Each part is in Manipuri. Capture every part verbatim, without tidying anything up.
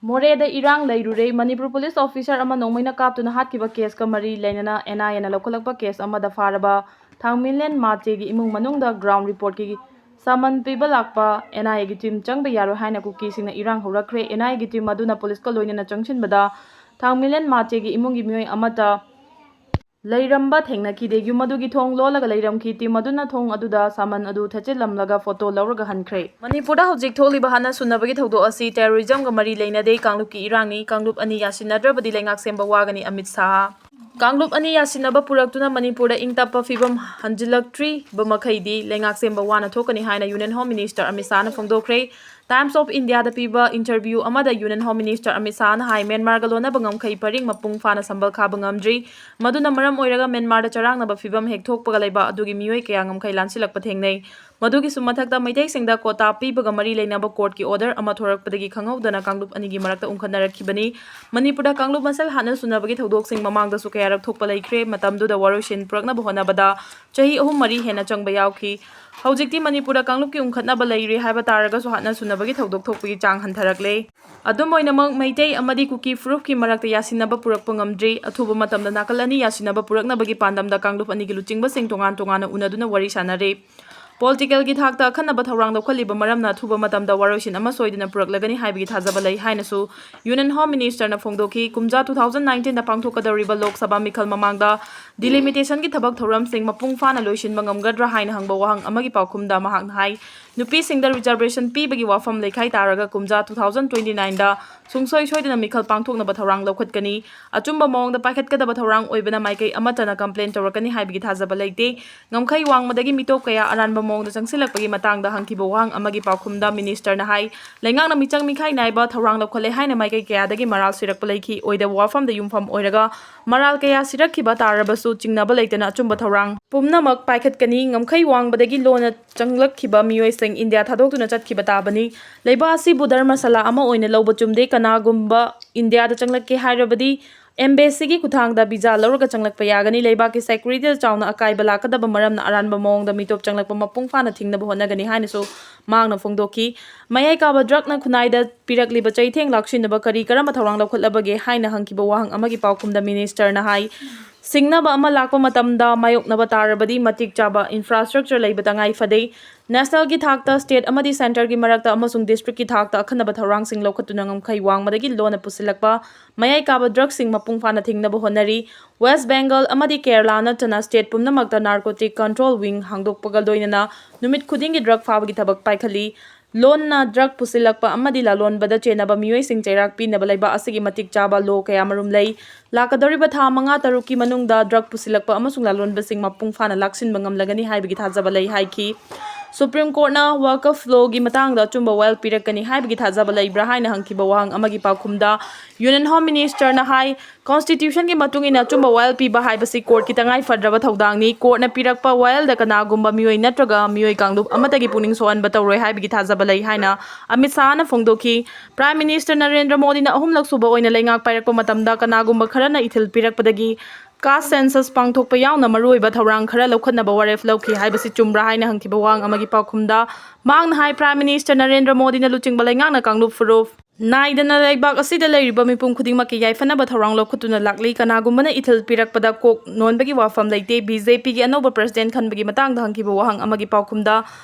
ꯃꯣꯔꯦꯗ ꯏꯔꯥꯡ ꯂꯩꯔꯨꯔꯦ꯫ ꯃꯅꯤꯄꯨꯔ ꯄꯨꯂꯤꯁ ꯑꯣꯐꯤꯁꯔ ꯑꯃ ꯅꯣꯡꯃꯩꯅ ꯀꯥꯞꯇꯨꯅ ꯍꯥꯠꯈꯤꯕ ꯀꯦꯁꯀ ꯃꯔꯤ ꯂꯩꯅꯅ ꯑꯦꯟ ꯑꯥꯏ ꯑꯦꯅ ꯂꯧꯈꯠꯂꯛꯄ ꯀꯦꯁ ꯑꯃꯗ ꯐꯥꯔꯕ ꯊꯥꯡꯃꯤꯂꯦꯟ ꯃꯥꯆꯦꯒꯤ ꯏꯃꯨꯡ ꯃꯅꯨꯡꯗ ꯒ꯭ꯔꯥꯎꯟ ꯔꯤꯄꯣꯔꯠꯀꯤ ꯁꯃꯟ ꯄꯤꯕ ꯂꯥꯛꯄ ꯑꯦꯟ ꯑꯥꯏ ꯑꯦꯒꯤ ꯇꯤꯝ ꯆꯪꯕ ꯌꯥꯔꯣꯏ ꯍꯥꯏꯅ ꯀꯨꯀꯤꯁꯤꯡꯅ ꯏꯔꯥꯡ ꯍꯧꯔꯛꯈ꯭ꯔꯦ꯫ ꯑꯦꯟ ꯑꯥꯏ ꯑꯦꯒꯤ ꯇꯤꯝ ꯑꯗꯨꯅ ꯄꯨꯂꯤꯁꯀ ꯂꯣꯏꯅꯅ ꯆꯪꯁꯤꯟꯕꯗ ꯊꯥꯡꯃꯤꯂꯦꯟ ꯃꯥꯆꯦꯒꯤ ꯏꯃꯨꯡꯒꯤ ꯃꯤꯑꯣꯏ ꯑꯃꯠꯇ ꯂꯩꯔꯝꯕ ꯊꯦꯡꯅꯈꯤꯗꯦ꯫ ꯌꯨꯝ ꯑꯗꯨꯒꯤ ꯊꯣꯡ ꯂꯣꯜꯂꯒ ꯂꯩꯔꯝꯈꯤ꯫ ꯇꯤꯝ ꯑꯗꯨꯅ ꯊꯣꯡ ꯑꯗꯨꯗ ꯁꯃꯟ ꯑꯗꯨ ꯊꯦꯠꯆꯤꯜꯂꯝꯂꯒ ꯐꯣꯇꯣ ꯂꯧꯔꯒ ꯍꯟꯈ꯭ꯔꯦ꯫ ꯃꯅꯤꯄꯨꯔꯗ ꯍꯧꯖꯤꯛ ꯊꯣꯛꯂꯤꯕ ꯍꯥꯠꯅ ꯁꯨꯅꯕꯒꯤ ꯊꯧꯗꯣꯛ ꯑꯁꯤ ꯇꯦꯔꯣꯔꯤꯖꯝꯒ ꯃꯔꯤ ꯂꯩꯅꯗꯦ, ꯀꯥꯡꯂꯨꯞꯀꯤ ꯏꯔꯥꯡꯅꯤ, ꯀꯥꯡꯂꯨꯞ ꯑꯅꯤ ꯌꯥꯁꯤꯟꯅꯗ꯭ꯔꯕꯗꯤ ꯂꯩꯉꯥꯛ ꯁꯦꯝꯕ ꯋꯥꯒꯅꯤ, ꯑꯃꯤꯠ ꯁꯥꯍ꯫ ꯀꯥꯡꯂꯨꯞ ꯑꯅꯤ ꯌꯥꯁꯤꯟꯅꯕ ꯄꯨꯔꯛꯇꯨꯅ ꯃꯅꯤꯄꯨꯔꯗ ꯏꯪ ꯇꯞꯄ ꯐꯤꯕꯝ ꯍꯟꯖꯤꯜꯂꯛꯇ꯭ꯔꯤꯕ ꯃꯈꯩꯗꯤ ꯂꯩꯉꯥꯛ ꯁꯦꯝꯕ ꯋꯥꯅ ꯊꯣꯛꯀꯅꯤ ꯍꯥꯏꯅ ꯌꯨꯅꯤꯌꯟ ꯍꯣꯝ ꯃꯤꯅꯤꯁꯇꯔ ꯑꯃꯤꯠ ꯁꯥꯍꯅ ꯐꯣꯡꯗꯣꯛꯈ꯭ꯔꯦ꯫ ꯇꯥꯏꯝꯁ ꯑꯣꯐ ꯏꯟꯗꯤꯌꯥꯗ ꯄꯤꯕ ꯏꯟꯇꯔꯚ꯭ꯌꯨ ꯑꯃꯗ ꯌꯨꯅꯤꯌꯟ ꯍꯣꯝ ꯃꯤꯅꯤꯁꯇꯔ ꯑꯃꯤꯠ ꯁꯥꯍꯅ ꯍꯥꯏ, ꯃ꯭ꯌꯥꯟꯃꯥꯔꯒ ꯂꯣꯟꯅꯕ ꯉꯝꯈꯩ ꯄꯔꯤꯡ ꯃꯄꯨꯡ ꯐꯥꯅ ꯁꯝꯕꯜ ꯈꯥꯕ ꯉꯝꯗ꯭ꯔꯤ꯫ ꯃꯗꯨꯅ ꯃꯔꯝ ꯑꯣꯏꯔꯒ ꯃ꯭ꯌꯥꯟꯃꯥꯔꯗ ꯆꯔꯥꯡꯅꯕ ꯐꯤꯕꯝ ꯍꯦꯛ ꯊꯣꯛꯄꯒ ꯂꯩꯕ ꯑꯗꯨꯒꯤ ꯃꯤꯑꯣꯏ ꯀꯌꯥ ꯉꯝꯈꯩ ꯂꯥꯟꯁꯤꯜꯂꯛꯄ ꯊꯦꯡꯅꯩ꯫ ꯃꯗꯨꯒꯤꯁꯨ ꯃꯊꯛꯇ ꯃꯩꯇꯩꯁꯤꯡꯗ ꯀꯣꯇꯥ ꯄꯤꯕꯒ ꯃꯔꯤ ꯂꯩꯅꯕ ꯀꯣꯔꯠꯀꯤ ꯑꯣꯔꯗꯔ ꯑꯃ ꯊꯣꯔꯛꯄꯗꯒꯤ ꯈꯪꯍꯧꯗꯅ ꯀꯥꯡꯂꯨꯞ ꯑꯅꯤꯒꯤ ꯃꯔꯛꯇ ꯎꯪꯈꯠꯅꯔꯛꯈꯤꯕꯅꯤ꯫ ꯃꯅꯤꯄꯨꯔꯗ ꯀꯥꯡꯂꯨꯞ ꯃꯁꯦꯜ ꯍꯥꯠꯅ ꯁꯨꯅꯕꯒꯤ ꯊꯧꯗꯣꯛꯁꯤꯡ ꯃꯃꯥꯡꯗꯁꯨ ꯀꯌꯥꯔꯛ ꯊꯣꯛꯄ ꯂꯩꯈ꯭ꯔꯦ꯫ ꯃꯇꯝꯗꯨꯗ ꯋꯥꯔꯣꯏꯁꯤꯟ ꯄꯨꯔꯛꯅꯕ ꯍꯣꯠꯅꯕꯗ ꯆꯍꯤ ꯑꯍꯨꯝ ꯃꯔꯤ ꯍꯦꯟꯅ ꯆꯪꯕ ꯌꯥꯎꯈꯤ꯫ ꯍꯧꯖꯤꯛꯇꯤ ꯃꯅꯤꯄꯨꯔꯗ ꯀꯥꯡꯂꯨꯞꯀꯤ ꯎꯪꯈꯠꯅꯕ ꯂꯩꯔꯦ ꯍꯥꯏꯕ ꯇꯥꯔꯒꯁꯨ ꯍꯥꯠꯅ ꯁꯨꯅꯕꯒꯤ ꯊꯧꯗꯣꯛ ꯊꯣꯛꯄꯒꯤ ꯆꯥꯡ ꯍꯟꯊꯔꯛꯂꯦ꯫ ꯑꯗꯨꯝ ꯑꯣꯏꯅꯃꯛ, ꯃꯩꯇꯩ ꯑꯃꯗꯤ ꯀꯨꯀꯤ ꯐꯨꯔꯨꯞꯀꯤ ꯃꯔꯛꯇ ꯌꯥꯁꯤꯟꯅꯕ ꯄꯨꯔꯛꯄ ꯉꯝꯗ꯭ꯔꯤ꯫ ꯑꯊꯨꯕ ꯃꯇꯝꯗ ꯅꯥꯀꯜ ꯑꯅꯤ ꯌꯥꯁꯤꯟꯅꯕ ꯄꯨꯔꯛꯅꯕꯒꯤ ꯄꯥꯟꯗꯝꯗ ꯀꯥꯡꯂꯨꯞ ꯑꯅꯤꯒꯤ ꯂꯨꯆꯤꯡꯕꯁꯤꯡ ꯇꯣꯉꯥꯟ ꯇꯣꯉꯥꯟꯅ ꯎꯅꯗꯨꯅ ꯋꯥꯔꯤ ꯁꯥꯟꯅꯔꯦ꯫ ꯄꯣꯂꯤꯇꯤꯀꯦꯜꯒꯤ ꯊꯥꯛꯇ ꯑꯈꯟꯅꯕ ꯊꯧꯔꯥꯡ ꯂꯧꯈꯠꯂꯤꯕ ꯃꯔꯝꯅ ꯑꯊꯨꯕ ꯃꯇꯝꯗ ꯋꯥꯔꯣꯏꯁꯤꯟ ꯑꯃ ꯁꯣꯏꯗꯅ ꯄꯨꯔꯛꯂꯒꯅꯤ ꯍꯥꯏꯕꯒꯤ ꯊꯥꯖꯕ ꯂꯩ ꯍꯥꯏꯅꯁꯨ ꯌꯨꯅꯤꯌꯟ ꯍꯣꯝ ꯃꯤꯅꯤꯁꯇꯔꯅ ꯐꯣꯡꯗꯣꯛꯈꯤ꯫ ꯀꯨꯝꯖꯥ two thousand nineteen ꯗ ꯄꯥꯡꯊꯣꯛꯀꯗꯧꯔꯤꯕ ꯂꯣꯛ ꯁꯚꯥ ꯃꯤꯈꯜ ꯃꯃꯥꯡꯗ ꯗꯤꯂꯤꯃꯤꯇꯦꯁꯟꯒꯤ ꯊꯕꯛ ꯊꯧꯔꯝꯁꯤꯡ ꯃꯄꯨꯡ ꯐꯥꯅ ꯂꯣꯏꯁꯤꯟꯕ ꯉꯝꯒꯗ꯭ꯔꯥ ꯍꯥꯏꯅ ꯍꯪꯕ ꯋꯥꯍꯪ ꯑꯃꯒꯤ ꯄꯥꯎꯈꯨꯝꯗ ꯃꯍꯥꯛꯅ ꯍꯥꯏ, ꯅꯨꯄꯤꯁꯤꯡꯗ ꯔꯤꯖꯔꯕꯦꯁꯟ ꯄꯤꯕꯒꯤ ꯋꯥꯐꯝ ꯂꯩꯈꯥꯏ ꯇꯥꯔꯒ ꯀꯨꯝꯖꯥ two thousand twenty nine ꯗ ꯁꯨꯡꯁꯣꯏ ꯁꯣꯏꯗꯅ ꯃꯤꯈꯜ ꯄꯥꯡꯊꯣꯛꯅꯕ ꯊꯧꯔꯥꯡ ꯂꯧꯈꯠꯀꯅꯤ꯫ ꯑꯆꯨꯝꯕ ꯃꯑꯣꯡꯗ ꯄꯥꯏꯈꯠꯀꯗꯕ ꯊꯧꯔꯥꯡ ꯑꯣꯏꯕꯅ ꯃꯥꯏꯀꯩ ꯑꯃꯠꯇꯅ ꯀꯝꯄ꯭ꯂꯦꯟ ꯇꯧꯔꯛꯀꯅꯤ ꯍꯥꯏꯕꯒꯤ ꯊꯥꯖꯕ ꯂꯩꯇꯦ꯫ ꯉꯝꯈꯩ ꯋꯥꯡꯃꯗꯒꯤ ꯃꯤꯇꯣꯞ ꯀꯌꯥ ꯑꯔꯥꯟꯕ ꯃꯑꯣꯡꯗ ꯆꯪꯁꯤꯜꯂꯛꯄꯒꯤ ꯃꯇꯥꯡꯗ ꯍꯪꯈꯤꯕ ꯋꯥꯍꯪ ꯑꯃꯒꯤ ꯄꯥꯎꯈꯨꯝꯗ ꯃꯤꯅꯤꯁꯇꯔꯅ ꯍꯥꯏ, ꯂꯩꯉꯥꯛꯅ ꯃꯤꯆꯪ ꯃꯤꯈꯥꯏ ꯅꯥꯏꯕ ꯊꯧꯔꯥꯡ ꯂꯧꯈꯠꯂꯦ ꯍꯥꯏꯅ ꯃꯥꯏꯀꯩ ꯀꯌꯥꯗꯒꯤ ꯃꯔꯥꯜ ꯁꯤꯔꯛꯄ ꯂꯩꯈꯤ꯫ ꯑꯣꯏꯗꯕ ꯋꯥꯐꯝꯗ ꯌꯨꯝꯐꯝ ꯑꯣꯏꯔꯒ ꯃꯔꯥꯜ ꯀꯌꯥ ꯁꯤꯔꯛꯈꯤꯕ ꯇꯥꯔꯕꯁꯨ ꯆꯤꯡꯅꯕ ꯂꯩꯇꯅ ꯑꯆꯨꯝꯕ ꯊꯧꯔꯥꯡ ꯄꯨꯝꯅꯃꯛ ꯄꯥꯏꯈꯠꯀꯅꯤ꯫ ꯉꯝꯈꯩ ꯋꯥꯡꯃꯗꯒꯤ ꯂꯣꯟꯅ ꯆꯪꯂꯛꯈꯤꯕ ꯃꯤꯑꯣꯏꯁꯤꯡ ꯏꯟꯗꯤꯌꯥ ꯊꯥꯗꯣꯛꯇꯨꯅ ꯆꯠꯈꯤꯕ ꯇꯥꯕꯅꯤ꯫ ꯂꯩꯕꯥꯛ ꯑꯁꯤꯕꯨ ꯙꯔꯃꯁꯥꯂꯥ ꯑꯃ ꯑꯣꯏꯅ ꯂꯧꯕ ꯆꯨꯝꯗꯦ꯫ ꯀꯅꯥꯒꯨꯝꯕ ꯏꯟꯗꯤꯌꯥꯗ ꯆꯪꯂꯛꯀꯦ ꯍꯥꯏꯔꯕꯗꯤ ꯑꯦꯝꯕꯦꯁꯤꯒꯤ ꯈꯨꯠꯊꯥꯡꯗ ꯚꯤꯖꯥ ꯂꯧꯔꯒ ꯆꯪꯂꯛꯄ ꯌꯥꯒꯅꯤ꯫ ꯂꯩꯕꯥꯛꯀꯤ ꯁꯦꯀ꯭ꯌꯨꯔꯤꯇꯤꯗ ꯆꯥꯎꯅ ꯑꯀꯥꯏꯕ ꯂꯥꯛꯀꯗꯕ ꯃꯔꯝꯅ ꯑꯔꯥꯟꯕ ꯃꯑꯣꯡꯗ ꯃꯤꯇꯣꯞ ꯆꯪꯂꯛꯄ ꯃꯄꯨꯡ ꯐꯥꯅ ꯊꯤꯡꯅꯕ ꯍꯣꯠꯅꯒꯅꯤ ꯍꯥꯏꯅꯁꯨ ꯃꯍꯥꯛꯅ ꯐꯣꯡꯗꯣꯛꯈꯤ꯫ ꯃꯌꯥꯏ ꯀꯥꯕ ꯗ꯭ꯔꯒꯅ ꯈꯨꯟꯅꯥꯏꯗ ꯄꯤꯔꯛꯂꯤꯕ ꯆꯩꯊꯦꯡ ꯂꯥꯛꯁꯤꯟꯅꯕ ꯀꯔꯤ ꯀꯔꯝꯕ ꯊꯧꯔꯥꯡ ꯂꯧꯈꯠꯂꯕꯒꯦ ꯍꯥꯏꯅ ꯍꯪꯈꯤꯕ ꯋꯥꯍꯪ ꯑꯃꯒꯤ ꯄꯥꯎꯈꯨꯝꯗ ꯃꯤꯅꯤꯁꯇꯔꯅ ꯍꯥꯏ, ꯁꯤꯡꯅꯕ ꯑꯃ ꯂꯥꯛꯄ ꯃꯇꯝꯗ ꯃꯥꯌꯣꯛꯅꯕ ꯇꯥꯔꯕꯗꯤ ꯃꯇꯤꯛ ꯆꯥꯕ ꯏꯟꯐ꯭ꯔꯥꯁ꯭ꯇ꯭ꯔꯛꯆꯔ ꯂꯩꯕ ꯇꯉꯥꯏ ꯐꯗꯦ꯫ ꯅꯦꯁꯅꯦꯜꯒꯤ ꯊꯥꯛꯇ, ꯁ꯭ꯇꯦꯠ ꯑꯃꯗꯤ ꯁꯦꯟꯇꯔꯒꯤ ꯃꯔꯛꯇ ꯑꯃꯁꯨꯡ ꯗꯤꯁꯇ꯭ꯔꯤꯛꯀꯤ ꯊꯥꯛꯇ ꯑꯈꯟꯅꯕ ꯊꯧꯔꯥꯡꯁꯤꯡ ꯂꯧꯈꯠꯇꯨꯅ ꯉꯝꯈꯩ ꯋꯥꯡꯃꯗꯒꯤ ꯂꯣꯟꯅ ꯄꯨꯁꯤꯜꯂꯛꯄ ꯃꯌꯥꯏ ꯀꯥꯕ ꯗ꯭ꯔꯒꯁꯤꯡ ꯃꯄꯨꯡ ꯐꯥꯅ ꯊꯤꯡꯅꯕ ꯍꯣꯠꯅꯔꯤ꯫ ꯋꯦꯁ ꯕꯦꯡꯒꯜ ꯑꯃꯗꯤ ꯀꯦꯔꯂꯥ ꯅꯠꯇꯅ ꯁ꯭ꯇꯦꯠ ꯄꯨꯝꯅꯃꯛꯇ ꯅꯥꯔꯀꯣꯇꯤꯛ ꯀꯟꯇ꯭ꯔꯣꯜ ꯋꯤꯡ ꯍꯥꯡꯗꯣꯛꯄꯒ ꯂꯣꯏꯅꯅ ꯅꯨꯃꯤꯠ ꯈꯨꯗꯤꯡꯒꯤ ꯗ꯭ꯔꯒ ꯐꯥꯕꯒꯤ ꯊꯕꯛ ꯄꯥꯏꯈꯠꯂꯤ꯫ ꯂꯣꯟꯅ ꯗ꯭ꯔꯒ ꯄꯨꯁꯤꯜꯂꯛꯄ ꯑꯃꯗꯤ ꯂꯂꯣꯟꯕꯗ ꯆꯦꯟꯅꯕ ꯃꯤꯑꯣꯏꯁꯤꯡ ꯆꯩꯔꯥꯛ ꯄꯤꯅꯕ ꯂꯩꯕꯥꯛ ꯑꯁꯤꯒꯤ ꯃꯇꯤꯛ ꯆꯥꯕ ꯂꯣ ꯀꯌꯥꯃꯔꯨꯝ ꯂꯩ꯫ ꯂꯥꯛꯀꯗꯧꯔꯤꯕ ꯊꯥ ꯃꯉꯥ ꯇꯔꯨꯛꯀꯤ ꯃꯅꯨꯡꯗ ꯗ꯭ꯔꯒ ꯄꯨꯁꯤꯜꯂꯛꯄ ꯑꯃꯁꯨꯡ ꯂꯂꯣꯟꯕꯁꯤꯡ ꯃꯄꯨꯡ ꯐꯥꯅ ꯂꯥꯛꯁꯤꯟꯕ ꯉꯝꯂꯒꯅꯤ ꯍꯥꯏꯕꯒꯤ ꯊꯥꯖꯕ ꯂꯩ ꯍꯥꯏꯈꯤ꯫ ꯁꯨꯄ꯭ꯔꯤꯝ ꯀꯣꯔꯠꯅ ꯋꯥꯀꯐ ꯂꯣꯒꯤ ꯃꯇꯥꯡꯗ ꯑꯆꯨꯝꯕ ꯋꯥꯌꯦꯜ ꯄꯤꯔꯛꯀꯅꯤ ꯍꯥꯏꯕꯒꯤ ꯊꯥꯖꯕ ꯂꯩꯕ꯭ꯔꯥ ꯍꯥꯏꯅ ꯍꯪꯈꯤꯕ ꯋꯥꯍꯪ ꯑꯃꯒꯤ ꯄꯥꯎꯈꯨꯝꯗ ꯌꯨꯅꯤꯌꯟ ꯍꯣꯝ ꯃꯤꯅꯤꯁꯇꯔꯅ ꯍꯥꯏ, ꯀꯣꯟꯁꯇꯤꯇ꯭ꯌꯨꯁꯟꯒꯤ ꯃꯇꯨꯡ ꯏꯟꯅ ꯑꯆꯨꯝꯕ ꯋꯥꯌꯦꯜ ꯄꯤꯕ ꯍꯥꯏꯕꯁꯤ ꯀꯣꯔꯠꯀꯤ ꯇꯉꯥꯏ ꯐꯗ꯭ꯔꯕ ꯊꯧꯗꯥꯡꯅꯤ꯫ ꯀꯣꯔꯠꯅ ꯄꯤꯔꯛꯄ ꯋꯥꯌꯦꯜꯗ ꯀꯅꯥꯒꯨꯝꯕ ꯃꯤꯑꯣꯏ ꯅꯠꯇ꯭ꯔꯒ ꯃꯤꯑꯣꯏ ꯀꯥꯡꯂꯨꯞ ꯑꯃꯠꯇꯒꯤ ꯄꯨꯛꯅꯤꯡ ꯁꯣꯛꯍꯟꯕ ꯇꯧꯔꯣꯏ ꯍꯥꯏꯕꯒꯤ ꯊꯥꯖꯕ ꯂꯩ ꯍꯥꯏꯅ ꯑꯃꯤꯠ ꯁꯥꯍꯅ ꯐꯣꯡꯗꯣꯛꯈꯤ꯫ ꯄ꯭ꯔꯥꯏꯝ ꯃꯤꯅꯤꯁꯇꯔ ꯅꯔꯦꯟꯗ꯭ꯔ ꯃꯣꯗꯤꯅ ꯑꯍꯨꯝꯂꯛ ꯁꯨꯕ ꯑꯣꯏꯅ ꯂꯩꯉꯥꯛ ꯄꯥꯏꯔꯛꯄ ꯃꯇꯝꯗ ꯀꯅꯥꯒꯨꯝꯕ ꯈꯔꯅ ꯏꯊꯤꯜ ꯄꯤꯔꯛꯄꯗꯒꯤ ꯀꯥꯁ ꯁꯦꯟꯁꯁ ꯄꯥꯡꯊꯣꯛꯄ ꯌꯥꯎꯅ ꯃꯔꯨꯑꯣꯏꯕ ꯊꯧꯔꯥꯡ ꯈꯔ ꯂꯧꯈꯠꯅꯕ ꯋꯥꯔꯦꯞ ꯂꯧꯈꯤ ꯍꯥꯏꯕꯁꯤ ꯆꯨꯝꯕ꯭ꯔꯥ ꯍꯥꯏꯅ ꯍꯪꯈꯤꯕ ꯋꯥꯍꯪ ꯑꯃꯒꯤ ꯄꯥꯎꯈꯨꯝꯗ ꯃꯍꯥꯛꯅ ꯍꯥꯏ, ꯄ꯭ꯔꯥꯏꯝ ꯃꯤꯅꯤꯁꯇꯔ ꯅꯔꯦꯟꯗ꯭ꯔ ꯃꯣꯗꯤꯅ ꯂꯨꯆꯤꯡꯕ ꯂꯩꯉꯥꯛꯅ ꯀꯥꯡꯂꯨꯞ ꯐꯨꯔꯨꯞ ꯅꯥꯏꯗꯅ ꯂꯩꯕꯥꯛ ꯑꯁꯤꯗ ꯂꯩꯔꯤꯕ ꯃꯤꯄꯨꯝ ꯈꯨꯗꯤꯡꯃꯛꯀꯤ ꯌꯥꯏꯐꯅꯕ ꯊꯧꯔꯥꯡ ꯂꯧꯈꯠꯇꯨꯅ ꯂꯥꯛꯂꯤ꯫ ꯀꯅꯥꯒꯨꯝꯕꯅ ꯏꯊꯤꯜ ꯄꯤꯔꯛꯄꯗ ꯀꯣꯛ ꯅꯣꯟꯕꯒꯤ ꯋꯥꯐꯝ ꯂꯩꯇꯦ꯫ ꯕꯤ ꯖꯦ ꯄꯤꯒꯤ ꯑꯅꯧꯕ ꯄ꯭ꯔꯁꯤꯗꯦꯟꯠ ꯈꯟꯕꯒꯤ ꯃꯇꯥꯡꯗ ꯍꯪꯈꯤꯕ ꯋꯥꯍꯪ ꯑꯃꯒꯤ ꯄꯥꯎꯈꯨꯝꯗ